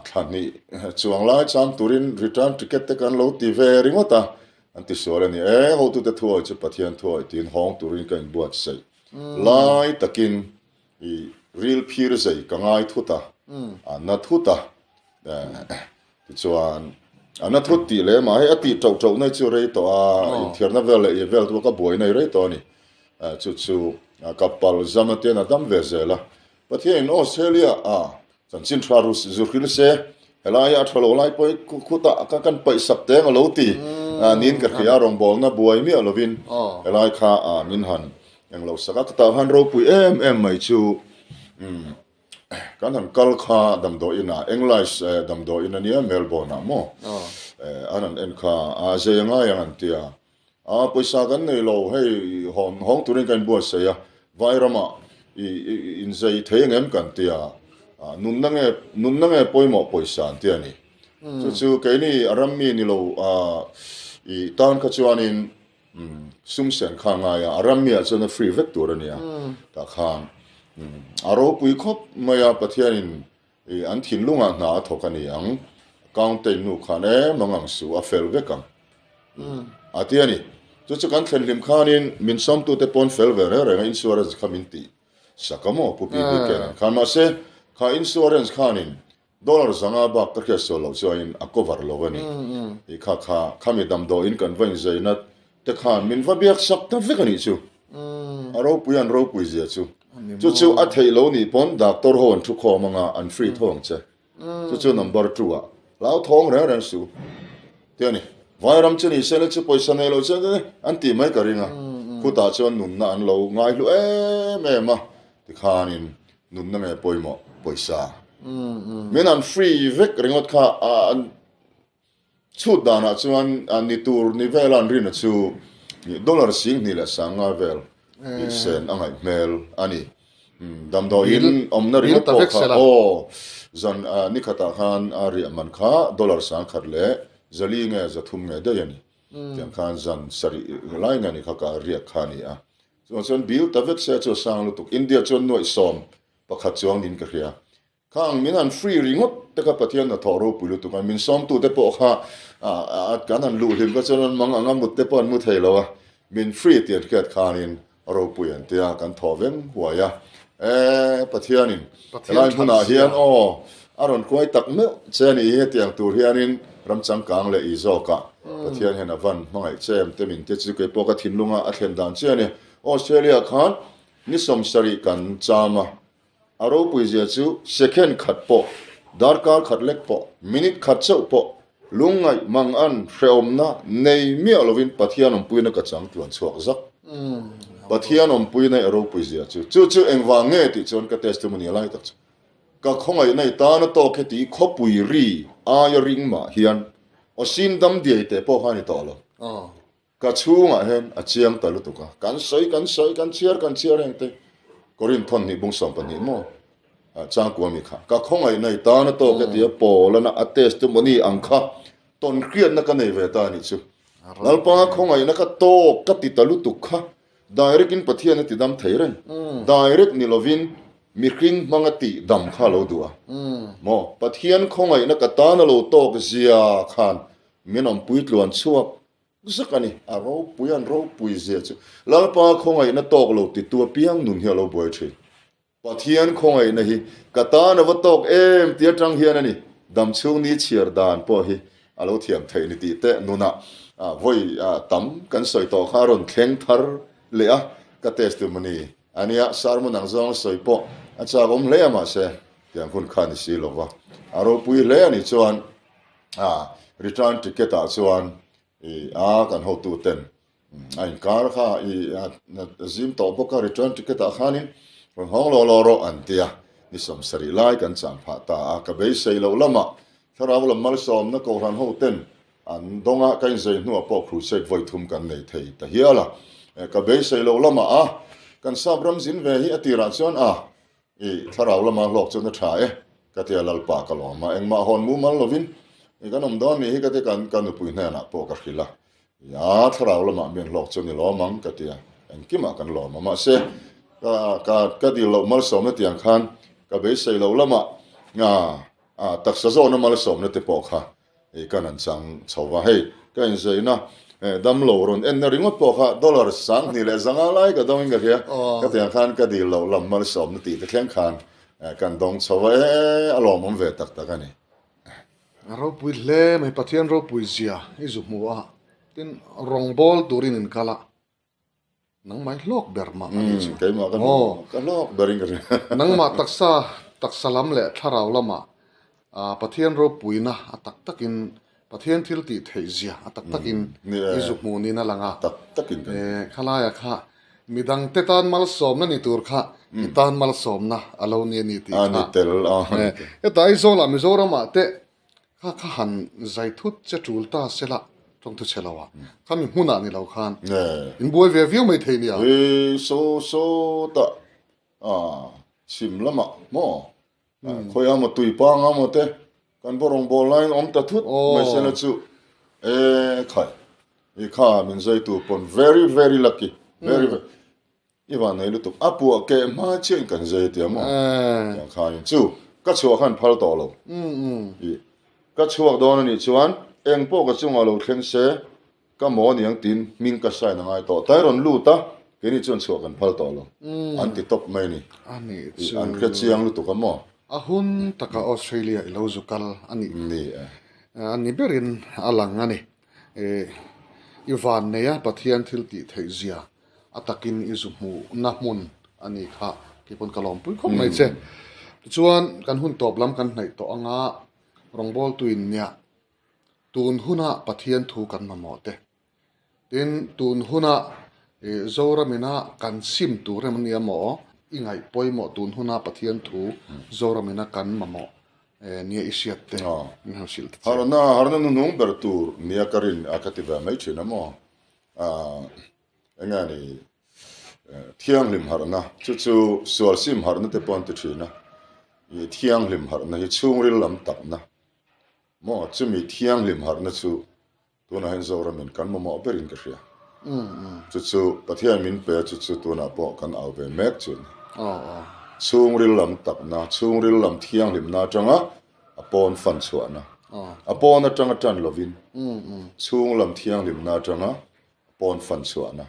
thla hnih chuang lai chang turin return ticket te kan lo ti ve ringawt a, an ti sual a ni. E, hotute thuawi chu Pathian thuawi tiin hawng turin ka inbuatsaih lai takin i ril phir zei ka ngai thut a, a na thut a. Tichuan, a na thut tih leh mah hei a tih ṭauh ṭauh na chu rei tawh a, inthiarna vel leh i vel chu ka buai nei rei tawh a ni. Chu chu ka pal zam atian a dam ve zel a. Pathianin Australia a chanchin tha ru zu hril se, helai a tha lo lai pawh hi khutah ka kan paih sak teng a lo ti niin ka hria, rawngbawlna buai miah lovin helai kha min han eng lo sak a, ka tah khan ropui em em mai chu kan han kal kha damdawiin ah English damdawiin a nia Melbourne ah maw an han en kha a zei a ngai ang an ti a. A pawisa kan nei lo, hei hawn hawng turin ka inbuatsaih a, vai ramah i inzei thei ang em kan ti a, nunna nge nunna nge pawimawh pawisa an ti a ni. Chu chu keini a ram mi ni lo i tan kha chuanin sum sen kha a ngai a, a ram mi ah chuan a free vek tur a nia, tah khan a ropui khawp mai a, Pathianin I an thinlungah hna a thawk a ni ang. Accountant nu khan em ang ang suh, a fel vek ang. A ti a ni. Chu chu kan thlen hlim khanin min sawmtute pawn fel ve reng reng a, insurance kha min tih sak a maw Pu PB Kenan khan. Mahse, kha insurance khanin dollar zanga bak ka hriat sual loh chuanin a cover lo a ni. I kha kha khami damdawiin kan va inzaina te khan min va biak sak ta vek a nih chu. A ropui an ropui zia chu. Chu chu a theih lo nih pawn doctor ho an thu khawm anga an free tho ang che. Chu chu number two ah hlauthawng reng reng su te a ni. Vairam chu ni se le chu pawisa nei lo chuan an tih mai ka ring a. Khutah chuan nunna an lo ngaihlu em em a tikhanin nunna nge pawimawh pawisa. Min an free vek ringawt kha an Chhut danah chuan ni tur ni vela an rina chu dollar 2000 leh 50 vel tih sen a ngaih hmel a ni. Damdawiin awmna ringawt pawh kha aw zan ni khatah khan a riah man kha dollar 10,000 leh 400 nge 300 nge daih a ni. Tiang khan zan sarih lai nge ni kha ka riak kha a ni a. Chuvang chuan bill ta vek se chu a sang lutuk. India chuan nuaih sawm pakhat chuang niin ka hria. Khang min han free ringawt te kha Pathian hnathawh ropui lutuk a, min sawmtu te pawh kha kan han luh hlim kha chuan an mang ang a, mut te pawh an mu thei lo a, min free tih an hriat khanin ropui an tia kan thaw veng huai a. E Pathianin helai hmunah hian aw a rawn kuai tak meuh che a nih hi hetiang tur hianin ram changkang leh i zawkah Pathian hian a van hmangaih che em te min te chu keipawh ka thinlunga a thlen dan chiah a ni. Australia khan ni 70 kan cham a, A ropui zia chu second khat pawh, darkar khat lek pawh, minute khat chauh pawh lungngaih mang an hrehawmna nei miah lovin Pathian awmpuina ka chang tluan chhuak zak. Pathian awmpuina i ropui zia chu. Chu chu engvang nge tih chuan ka testimony a lai tak chu. Ka khawngaihna i tan a tawk heti khawpui ri aia ring mah hian aw sin dam diai teh pawh kha a ni tawh lo. Ka chhungah hian a chiang ta lutuk a, kan sawi kan sawi, kan chhiar kan chhiar heng te, Korin thawn hnih bung 12 maw changkua mi kha, ka khawngaihna i tan a tawk e tia Paulana a testimony ang kha tawn hriatna ka nei ve ta a nih chu. Lalpa khawngaihna ka tawk ka ti ta lutuk kha direct in Pathian a ti dam thei reng, direct ni lovin mihring hmanga tih dam kha a lo duh a maw, Pathian khawngaihna ka tan a lo tawk zia khan min awmpui tluan chhuak Zak a ni, a ropui an ropui zia chu Lalpa khawngaihna tawk lo titu apiang nun hi a lo buai thin. Pathian khawngaihna hi ka tan a va tawk em ti atang hian a ni, damchhung ni chhiar dan pawh hi a lo thiam theih ni tih teh nunah vawi tam kan sawi tawh kha a rawn thleng thar leh a, ka testimony a nia, sermon ang zawng sawi pawh a chak awm hle a mahse tiang hun kha ni si lova a ropui hle a nih chuan return ticket ah chuan I a kan hotu ten a inkar kha i a zim tawh bawk a return ticket ah khanin rawn hawng law law rawh an ti a, ni 70 lai kan chang phah ta a, ka beisei loh lamah thlarau lam malsawmna kohhran ho ten an dawng a, ka inzei hnuah pawh crusade vawi thum kan nei thei ta hial a, ka beisei loh lamah a kan sap ram zin ve hi a tirah chuan a I thlarau lama hlawk chuan a tha e, ka tia Lalpa ka lawm a, engmah hawn mumal lovin i kan awm dawn nih hi ka ti kan ka nupui hnenah pawh ka hrilh a, ia thlarau lamah mian hlawk chuan i lawm ang ka tia, engkimah kan lawm a, mahse ka ka ka dil loh malsawmna tiang khan ka beisei loh lamah a taksa zawhna malsawmna te pawh kha Hei ka nan chang chho va, hei ka inzaina damlo rawn enna ringawt pawh kha dollar 2500 lai ka dawngin ka hria, ka tiang khan ka dil loh lam malsawmna tih te thleng khan kan dawng chho va, e a lawmawm ve tak tak a ni. A ropui hle mai, Pathian ropui zia i zu hmu a, tin rawngbawl turin in kal a, Nangmah i hlawk ber mah a nih chu. Keimah ka hlawk, ka hlawk berin ka hria. Nangmah taksa, taksa lam leh thlarau lamah Pathian ropuina a tak takin, Pathian thil tih theih zia a tak takin i zu hmuh niin a lang a. Tak takin kan hmu. Khalaia kha midangte tan malsawmna ni tur kha i tan malsawmna a lo ni a ni tih kha. A ni tel a. Heta Aizawlah Mizoramah te Kha kha han zai thut che tul ta se la tawng thu chhe lo a, kha mi hmunah ni lo khan in buai ve viau mai thei nia. Hei saw saw ta a chhim lamah maw khawi a maw tui pang a maw te kan va rawn bawl laiin awm ta thut mai se la chu e khai i kha min zai tu pawn very very lucky very very I van nei lutuk. A puah keh hma chiah in kan zai tia maw? Tiang khan in chu ka chhuah khan phal tawh lo. I ka chhuak dawn a nih chuan eng pawh ka chungah lo thleng se ka maw niang tiin hming ka sign a ngai tawh. Tai rawn lut a, keini chuan chhuah kan phal tawh lo. An ti tawp mai a ni. I an hre chiang lutuk a maw? A hun taka Australia i lo zu kal a nih. Ni e. A ni berin a lang a ni. I van nei a Pathian thil tih theih zia A takin i zu hmuhna hmun a ni kha kei pawn ka lawmpui khawp mai che. Tichuan kan hun tawp lam kan hnaih tawh anga rawngbawltuin nia tun huna Pathian thu kan mamawh te, tin tun huna Zoramina kan sim tur em ania maw i ngaih pawimawh tun huna Pathian thu Zoramina kan mamawh nia i hriat te min han hrilh ta che. Harna harna nunung ber tur nia ka rin a ka ti ve mai thin a maw. Eng nge ni thianghlim harhna chu chu sual sim harhna te pawh an ti thin a, ih thianghlim harhna hi chhungril lam takna maw chumi thianghlim harhna chu tunah hian Zoramin kan mamawh berin ka hria. Chu chu Pathian min pe a chu chu tunah pawh kan au ve mek chu a ni. Chhungril lam takna, chhungril lam thianghlimna atanga a pawn fan chhuahna. A pawn atanga tan lovin chhung lam thianghlimna atanga a pawn fan chhuahna.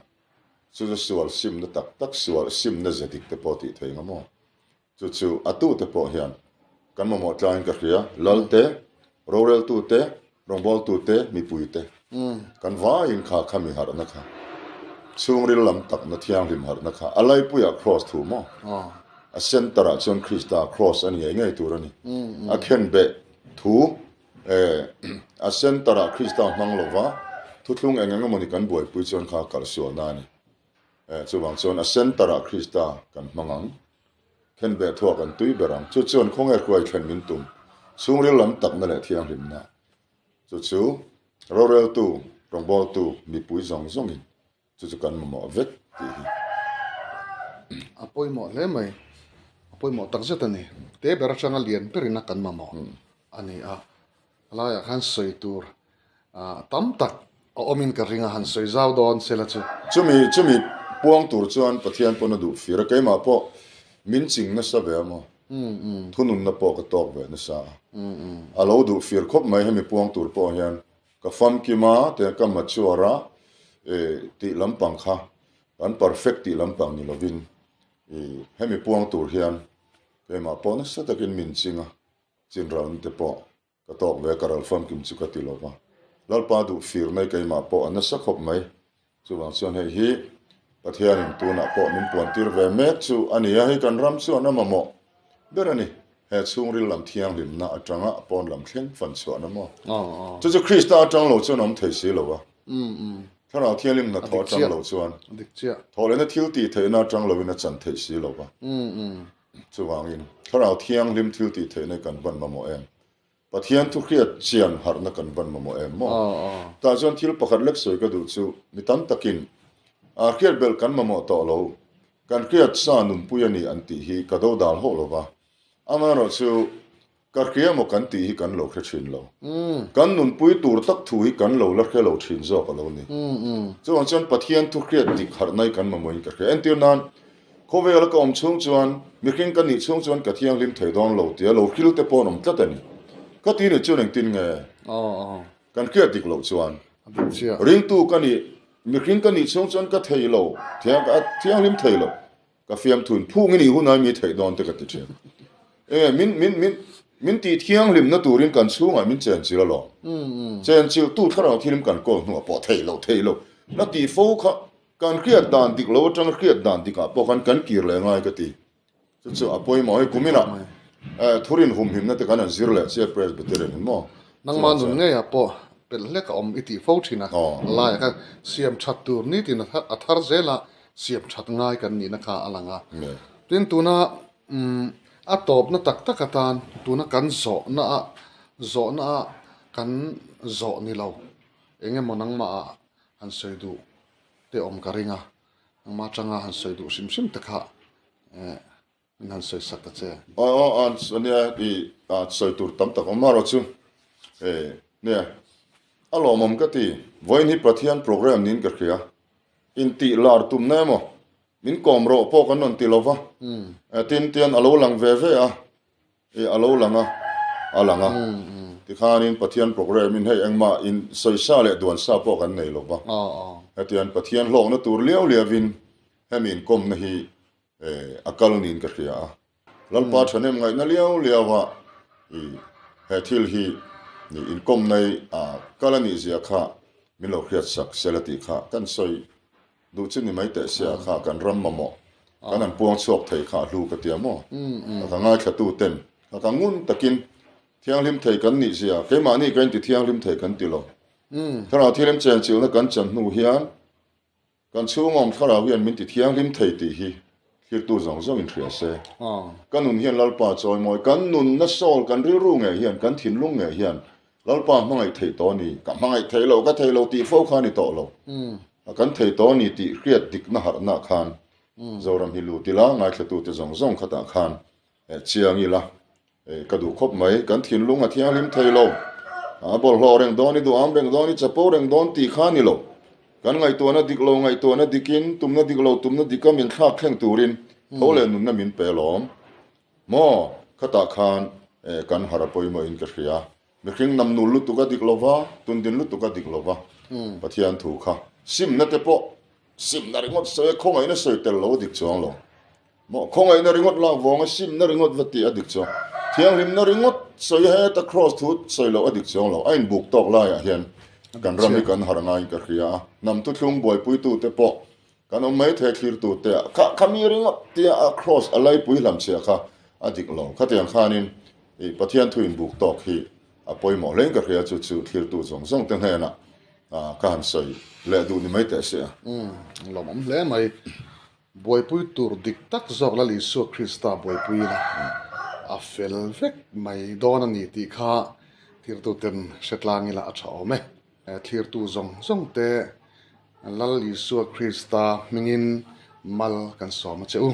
Chu chu sual simna tak tak, sual simna ze dik te pawh tih thei nga maw? Chu chu a tute pawh hian kan mamawh tlangin ka hria, Lal te, roreltu te, rawngbawltu te, mipui te, kan vaiin kha kha mi harhna kha, chhungril lam takna thianghlim harhna kha a laipuiah Kraws thu maw? A center ah chuan Krista Kraws a ni ngei ngei tur a ni. A khenbeh thu a center ah Krista hmang lova thuthlung eng eng emawni kan buaipui chuan kha kalsualna a ni. Chuvang chuan a center ah Krista kan hmang ang. Khenbeh thuah kan tui ber ang. Chu chuan khawnge hruai thlen min tum. Chhungril lam takna leh thianghlimna. Chu chu roreltu, rawngbawltu, mipui zawng zawngin chu chu kan mamawh vek tih hi. A pawimawh hle mai. A pawimawh takzet a ni. Te ber atanga lian berin a kan mamawh a ni a. A laiah khan sawi tur tam tak a awmin ka ring a, han sawi zau dawn sela chu. Chumi chumi puang tur chuan Pathian pawn a duh fir a, keimah pawh min ching nasa ve a maw? Thununna pawh ka tawk ve nasa a. A lo duh fir khawp mai hemi puang tur pawh hian ka famkim a, tiang ka mature a, tih lampang kha kan perfect tih lampang ni lovin hemi puang tur hian keimah pawh nasa takin min ching a. Chinralna te pawh ka tawk ve, ka ral famkim chu ka ti lo va. Lalpa duh fir mai keimah pawh a nasa khawp mai. Chuvang chuan hei hi Pathianin tunah pawh min puantir ve mek chu a ni a, hei kan ram chuan a mamawh ber a ni. He chhungril lam thianghlimna atanga a pawn lam thleng fan chhuahna maw? Chu chu Krista atang lo chuan a awm thei si lo va. Thlarau Thianghlim hnathawh atang lo chuan thawhlehna thil tih theihna atang loin a chan theih si lo va. Chuvangin, Thlarau Thianghlim thil tih theihna kan van mamawh em? Pathian thuhriat chian harhna kan van mamawh em maw? Tah chuan thil pakhat lek sawi ka duh chu, mi tam takin a hriat belh kan mamawh tawh lo, kan hriat sa nunpui a ni an tih hi ka dodal hauh lo va. Amaherawhchu, Ka hria maw kan tih hi kan lo hre thin lo. Kan nunpui tur tak thu hi kan lo la hre lo thin zawk a lo ni. Chuvang chuan Pathian thu hriat dik harh nai kan mamawhin ka hria. Entir nan, khawvela ka awm chhung chuan mihring ka nih chhung chuan ka thianghlim thei dawn lo tia lo hril te pawh an awm tlat a ni. Ka ti nih chuan engtin nge kan hriat dik loh chuan ringtu ka nih mihring ka nih chhung chuan ka thei lo, thianghlim thei lo. Ka fiamthun phung i nih hunai mi theih dawn te ka ti thin. Enge min min min min tih thianghlimna turin kan chhungah min chenchilh alawm. Chenchilh tu thlarau thilim kan kawl hnuah pawh theih loh theih loh na tih fo kha kan hriat dan dik lo atanga hriat dan dikah pawh khan kan kir leh ngai ka ti. Chu chu a pawimawh hei kuminah thurin humhimna te kan han zir leh chiah Presbyterian in maw. Nangmah nun ngeiah pawh pelh hlek a awm i tih fo thin a, laiah khan siam that tur nitin a thar zel a, Siam that ngai kan nihna kha a lang a. Tin, tuna a tawpna tak tak atan tuna kan zawhna a zawhna a kan zawh ni lo eng emaw nangmah ah han sawi duh te awm ka ring a, nangmah atanga han sawi duh hrim hrim te kha min han sawi sak ta che. Aw aw a nia i sawi tur tam tak awm erawh chu nia a lawmawm ka ti. Vawiin hi Pathian program niin ka hria. Intih lar tumna emaw min kawm rawh pawh kan rawn ti lo va, tin tian a lo lang ve ve a, i a lo lang a, a lang a. Tikhanin Pathian program in hei engmah in sawisa leh duansa pawh kan nei lo va. Hetiang Pathian hlawkna tur liau liauin hemi inkawmna hi a kal niin ka hria a. Lalpa thahnem ngaihna liau liau a i he thil hi ni inkawm nei a kal a nih zia kha min lo hriat sak sel a tih kha kan sawi duh chu ni mai teh sia kha kan ram mamawh kan han puang chhuak thei kha a hlu ka tia maw? Ka ka ngaithla tu ten ka ka ngun takin thianghlim thei kan nih zia keimahni ka inti thianghlim thei kan ti lo. Thlarau thianghlim chenchilhna kan chan hnu hian Kan chhungawm thlarau hian min ti thianghlim thei tih hi thlirtu zawng zawngin hria se. Ka nun hian Lalpa chawimawi, kan nunna sawl, kan rilru ngei hian, kan thinlung ngei hian Lalpa hmangaih theih tawh a ni. Ka hmangaih thei lo, ka thei lo tih fo kha a ni tawh lo. Kan thei tawh a ni tih hriat dikna harhna khan Zoram hi lut ila, ngaithlatute zawng zawng khatah khan chiang ila. Ka duh khawp mai, kan thinlung a thianghlim thei lo. A bawlhhlawh reng dawn, i duham reng dawn, i chapo reng dawn tih kha a ni lo. Kan ngaihtuahna dik lo ngaihtuahna dikin, tumna dik lo tumna dika min thlak thleng turin tho leh nunna min pe alawm. Maw? Khatah khan kan harh a pawimawhin ka hria. Mihring namnul lutuk a dik lova, tundin lutuk a dik lova, Pathian thu kha simna te pawh simna ringawt sawi a, khawngaihna sawi tel lo a dik chuang lo. Maw? Khawngaihna ringawt lak vawnga simna ringawt va tih a dik chuang. Thianghlimna ringawt sawi a, heta kraws thu sawi loh a dik chuang lo. A inbuk tawk laiah hian kan ram hi kan harh ngaiin ka hria a, hnam thuthlung buaipuitute pawh Kan awm mai thei thlirtu te ah kha kha mi ringawt tia a cross a laipui hlam chhia kha a dik lo. Khatiang khanin i Pathian thu inbuk tawk hi a pawimawh hlein ka hria chu chu thlirtu zawng zawng te hnenah ka han sawi leh duh ni mai teh se a. Umm lawmawm hle mai. Buaipui tur dik tak zawk Lal Isua Krista buaipui ila a fel vek mai dawn a ni tih kha thirtuten hre tlang ila a tha awm e. Thlirtu zawng zawng te Lal Isua Krista hmingin mal kan sawm a che u.